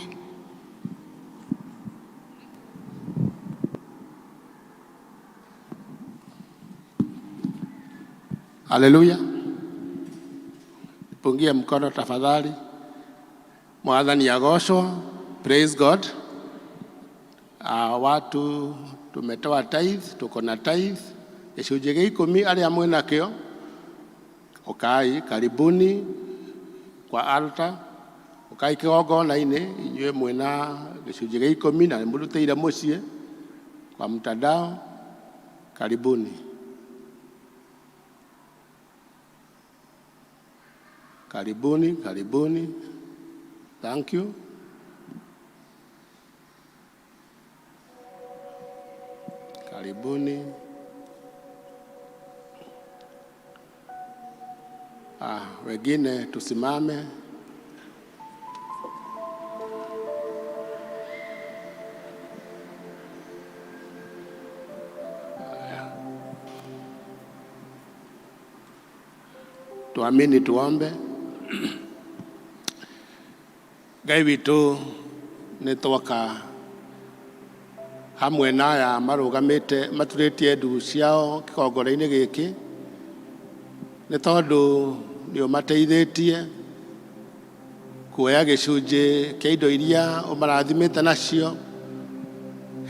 Haleluya. Pungie mkono tafadhali. Mwathani agocwo. Praise God. Watu tumetoa tithe, tuko na tithe gĩcunjĩ gĩa 10 arĩa mwĩnakĩo, ũkai, karibuni kwa altar, ũkai kĩgongona-inĩ inyuĩ mwĩna gĩcunjĩ gĩa 10 na nĩmũrutĩire mũciĩ kwa mtandao, karibuni. Karibuni, karibuni. Thank you. Karibuni. Wengine tusimame. Haya. Tuamini, tuombe. Ngai witũ, nĩ twoka hamwe na aya marũgamĩte maturĩtie ndu ciao kĩgongona-inĩ gĩkĩ, nĩ tondũ nĩ ũmateithĩtie. Kuoya gĩcunjĩ kĩa indo iria ũmarathimĩte nacio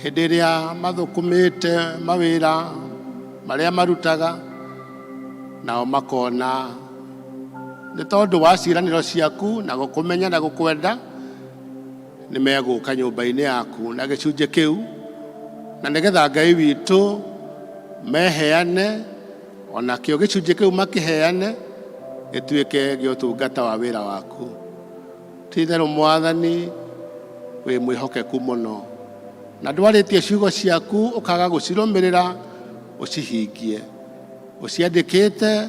hĩndĩ ĩrĩa mathũkũmĩte mawĩra marĩa marutaga, nao makona nĩ tondũ wa ciĩranĩro ciaku na gũkũmenya na gũkwenda, nĩ megũka nyũmba-inĩ yaku na gĩcunjĩ kĩu, na nĩgetha Ngai witũ meheane onakĩo gĩcunjĩ kĩu makĩheane gĩtuĩke gĩa ũtungata wa wĩra waku. Ti-itherũ Mwathani wĩ mwĩhokeku mũno, na ndwarĩtie ciugo ciaku ũkaga gũcirũmĩrĩra ũcihingie. Ũciandĩkĩte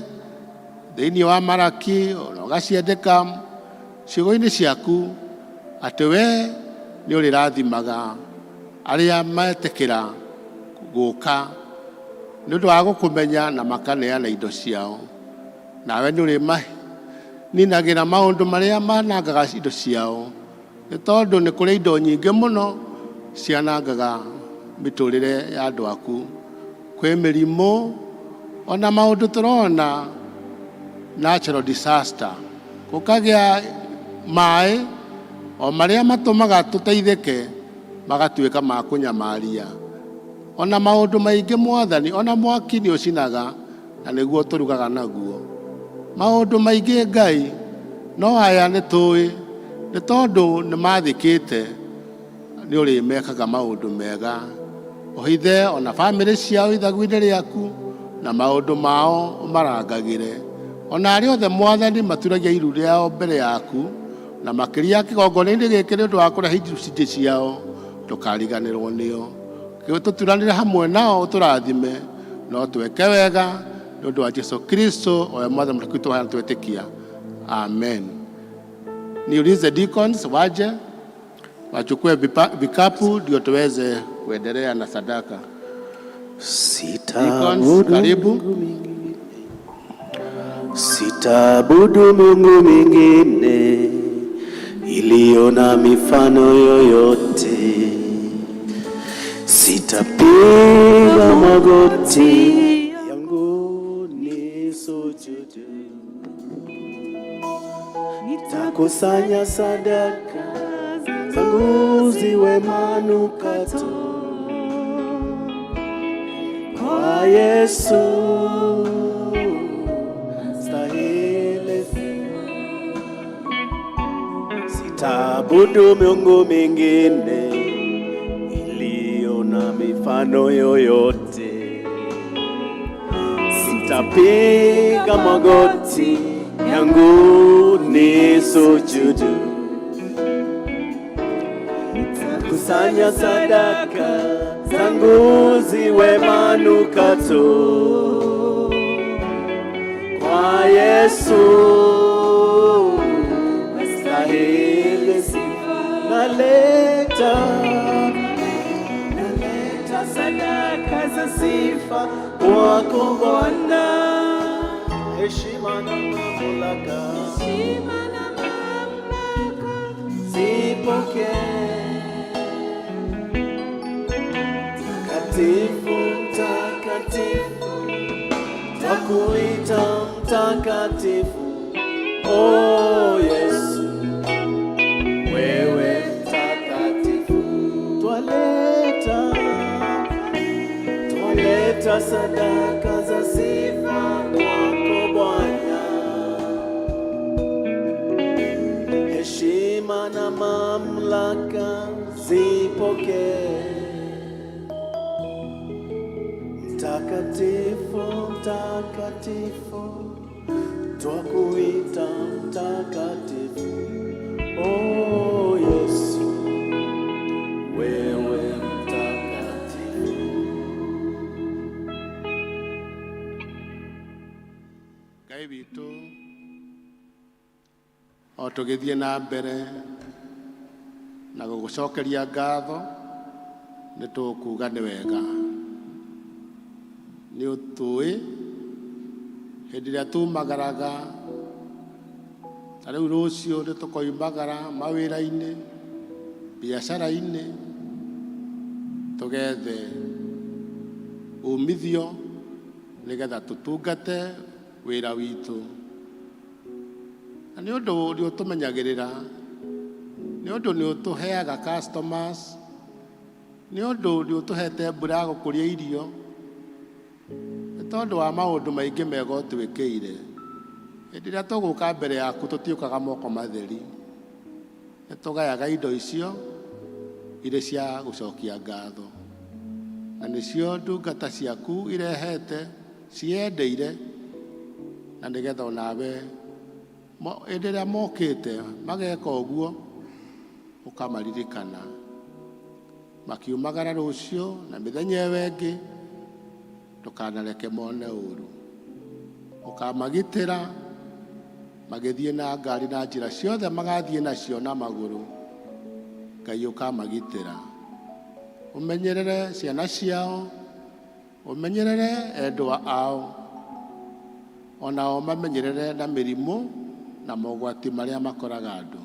thĩinĩ wa Maraki ona ũgaciandĩka ciugo-inĩ ciaku atĩ we nĩ ũrĩrathimaga arĩa metĩkĩra gũka nĩ ũndũ wa gũkũmenya na makaneana indo ciao. Nawe nĩ ũrĩmaninagĩra maũndũ marĩa manangaga indo ciao, nĩ tondũ nĩ kũrĩ indo nyingĩ mũno cianangaga mĩtũrĩre ya andũ aku. Kwĩ mĩrimũ ona maũndũ tũrona natural disaster, gũkagĩa maĩ o marĩa matũmaga tũteithĩke magatuĩka ma kũnyamaria. Ona maũndũ maingĩ Mwathani, ona mwaki nĩ ũcinaga na nĩguo tũrugaga naguo. Maũndũ maingĩ Ngai, no aya nĩ tũĩ nĩ tondũ nĩ mathĩkĩte nĩ ũrĩmekaga maũndũ mega. Ũhithe ona bamĩrĩ ciao ithagu-inĩ rĩaku na maũndũ mao ũmarangagĩre. Ona arĩa othe Mwathani maturagia iru rĩao mbere yaku na makĩria kĩgongona-inĩ gĩkĩ nĩ ũndũ wa kũrehe icunjĩ ciao, ndũkariganĩrwo nĩo. Tũturanĩre hamwe nao ũtũrathime no tweke wega nĩ ũndũ wa Jesu Kristo o we Mwathani witũ wa twetĩkia. Amen. Niulize deacons waje wachukue vikapu ndio tuweze kuendelea na sadaka. Deacons, karibu. Sitaabudu miungu mingine iliyo na mifano yoyote, sitapiga magoti yangu nisujudu, nitakusanya sadaka zangu ziwe manukato kwa Yesu stahili. Sitaabudu miungu mingine iliyo na mifano yoyote, sitapiga magoti yangu nisujudu, nitakusanya sadaka zangu ziwe manukato kwa Yesu stahili sifa. Naleta, naleta sadaka za sifa kwako Bwana, heshima na mamlaka, heshima na mamlaka zipokee. Mtakatifu, mtakatifu, twakuita mtakatifu, oh Yesu, wewe mtakatifu. Twaleta, twaleta sadaka za sifa kwako Bwana, heshima na mamlaka zipokee. Mtakatifu, mtakatifu, twakuita mtakatifu, oh Yesu, wewe mtakatifu. Ngai witũ, o tũgĩthiĩ na mbere na gũgũcokeria ngatho, nĩ tũkuga nĩ wega nĩ ũtũĩ hĩndĩ ĩrĩa tumagaraga. Ta rĩu rũciũ nĩ tũkoimagara mawĩra-inĩ, biacara-inĩ, tũgethe umithio nĩgetha tũtungate wĩra witũ, na nĩ ũndũ nĩ ũtũmenyagĩrĩra. Nĩ ũndũ nĩ ũtũheaga customers, nĩ ũndũ nĩ ũtũhete mbura ya gũkũria irio, nĩ tondũ wa maũndũ maingĩ mega ũtwĩkĩire. Hĩndĩ ĩrĩa tũgũka mbere yaku tũtiũkaga moko matheri, nĩ tũgayaga indo icio irĩ cia gũcokia ngatho, na nĩcio ndungata ciaku irehete ciendeire, na nĩgetha onawe hĩndĩ ĩrĩa mokĩte mageka ũguo ũkamaririkana makiumagara rũciũ na mĩthenya ĩyo ĩngĩ, ndũkanareke mone ũru, ũkamagitĩra magĩthiĩ na ngari na njĩra ciothe magathiĩ nacio na magũrũ. Ngai ũkamagitĩra, ũmenyerere ciana ciao, ũmenyerere endwa ao, onao mamenyerere na mĩrimũ na mogwati marĩa makoraga andũ.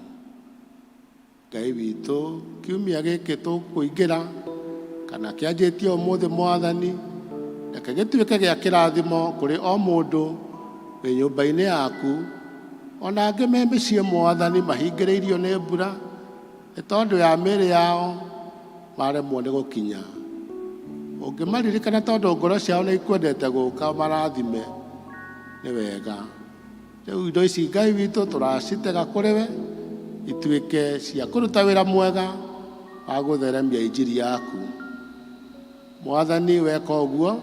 Ngai witũ, kiumia gĩkĩ tũkũingĩra kana kĩanjĩtie ũmũthĩ, Mwathani, reke gĩtuĩke gĩa kĩrathimo kũrĩ o mũndũ wĩ nyũmba-inĩ yaku, ona angĩ me mĩciĩ, Mwathani, mahingĩrĩirio nĩ mbura nĩ tondũ ya mĩĩrĩ yao maremwo nĩ gũkinya. Ũngĩmaririkana tondũ ngoro ciao nĩ ikwendete gũka marathime nĩ wega. Rĩu indo ici, Ngai witũ, tũracitega kũrĩ we ituĩke cia kũruta wĩra mwega wa gũtheremia injiri yaku. Mwathani, weka ũguo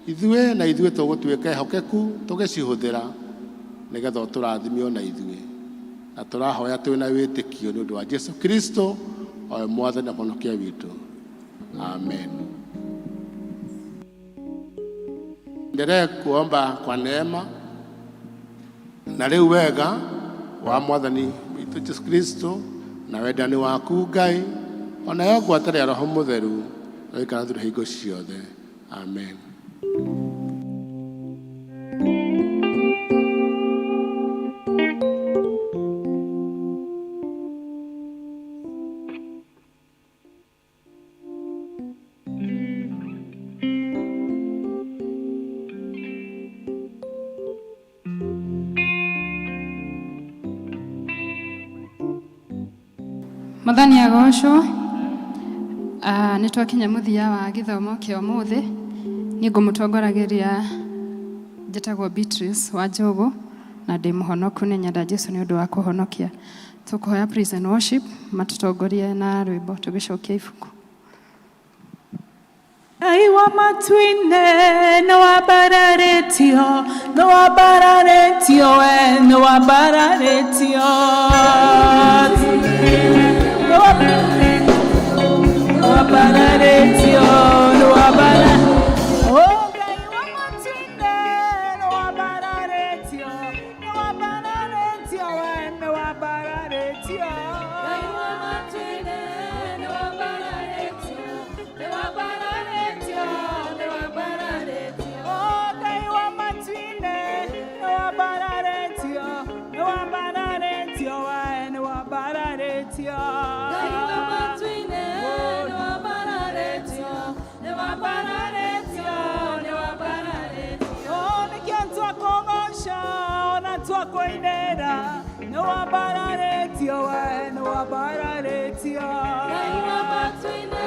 ithuĩ na ithuĩ tũgũtuĩka ehokeku tũgĩcihũthĩra nĩgetha ũtũrathime ona ithuĩ, na tũrahoya twĩna wĩtĩkio nĩ ũndũ wa Jesu Kristo, o we Mwathani na Mũhonokia witũ, amen. Endelee kuomba kwa neema. Na rĩu wega wa Mwathani witũ Jesu Kristo na wendani waku Ngai, onayo ngwatanĩro ya Roho Mũtheru ĩroikara through hingo ciothe, amen. Mwathani agocwo. Nĩ twakinya mũthia wa gĩthomo kĩa ũmũthĩ. Niĩ ngũmũtongoragĩria njĩtagwo Beatrice wa Njogu na ndĩ mũhonoku, nĩ nyenda Jesu nĩ ũndũ wa kũhonokia. Tũkũhoya praise and worship matũtongorie na rwĩmbo tũgĩcokia ibuku. Ngai wa matu-inĩ nĩwambararĩtio, nĩwambararĩtio we, nĩwambararĩtio. Nĩwambararĩtio, nĩwambara. Oh, Ngai wa matu-inĩ nĩwambararĩtio, nĩwambararĩtio we, nĩwambararĩtio. Ngai wa matu-inĩ nĩwambararĩtio, nĩwambararĩtio, nĩwambararĩtio. Oh, Ngai wa matu-inĩ nĩwambararĩtio, nĩwambararĩtio we, nĩwambararĩtio. Ngai wa matu-inĩ nĩwambararĩtio, nĩwambararĩtio, nĩwambararĩtio. Oh, nĩkĩo twakũgoca ona twakũinĩra, nĩwambararĩtio we, nĩwambararĩtio. Ngai wa matu-inĩ.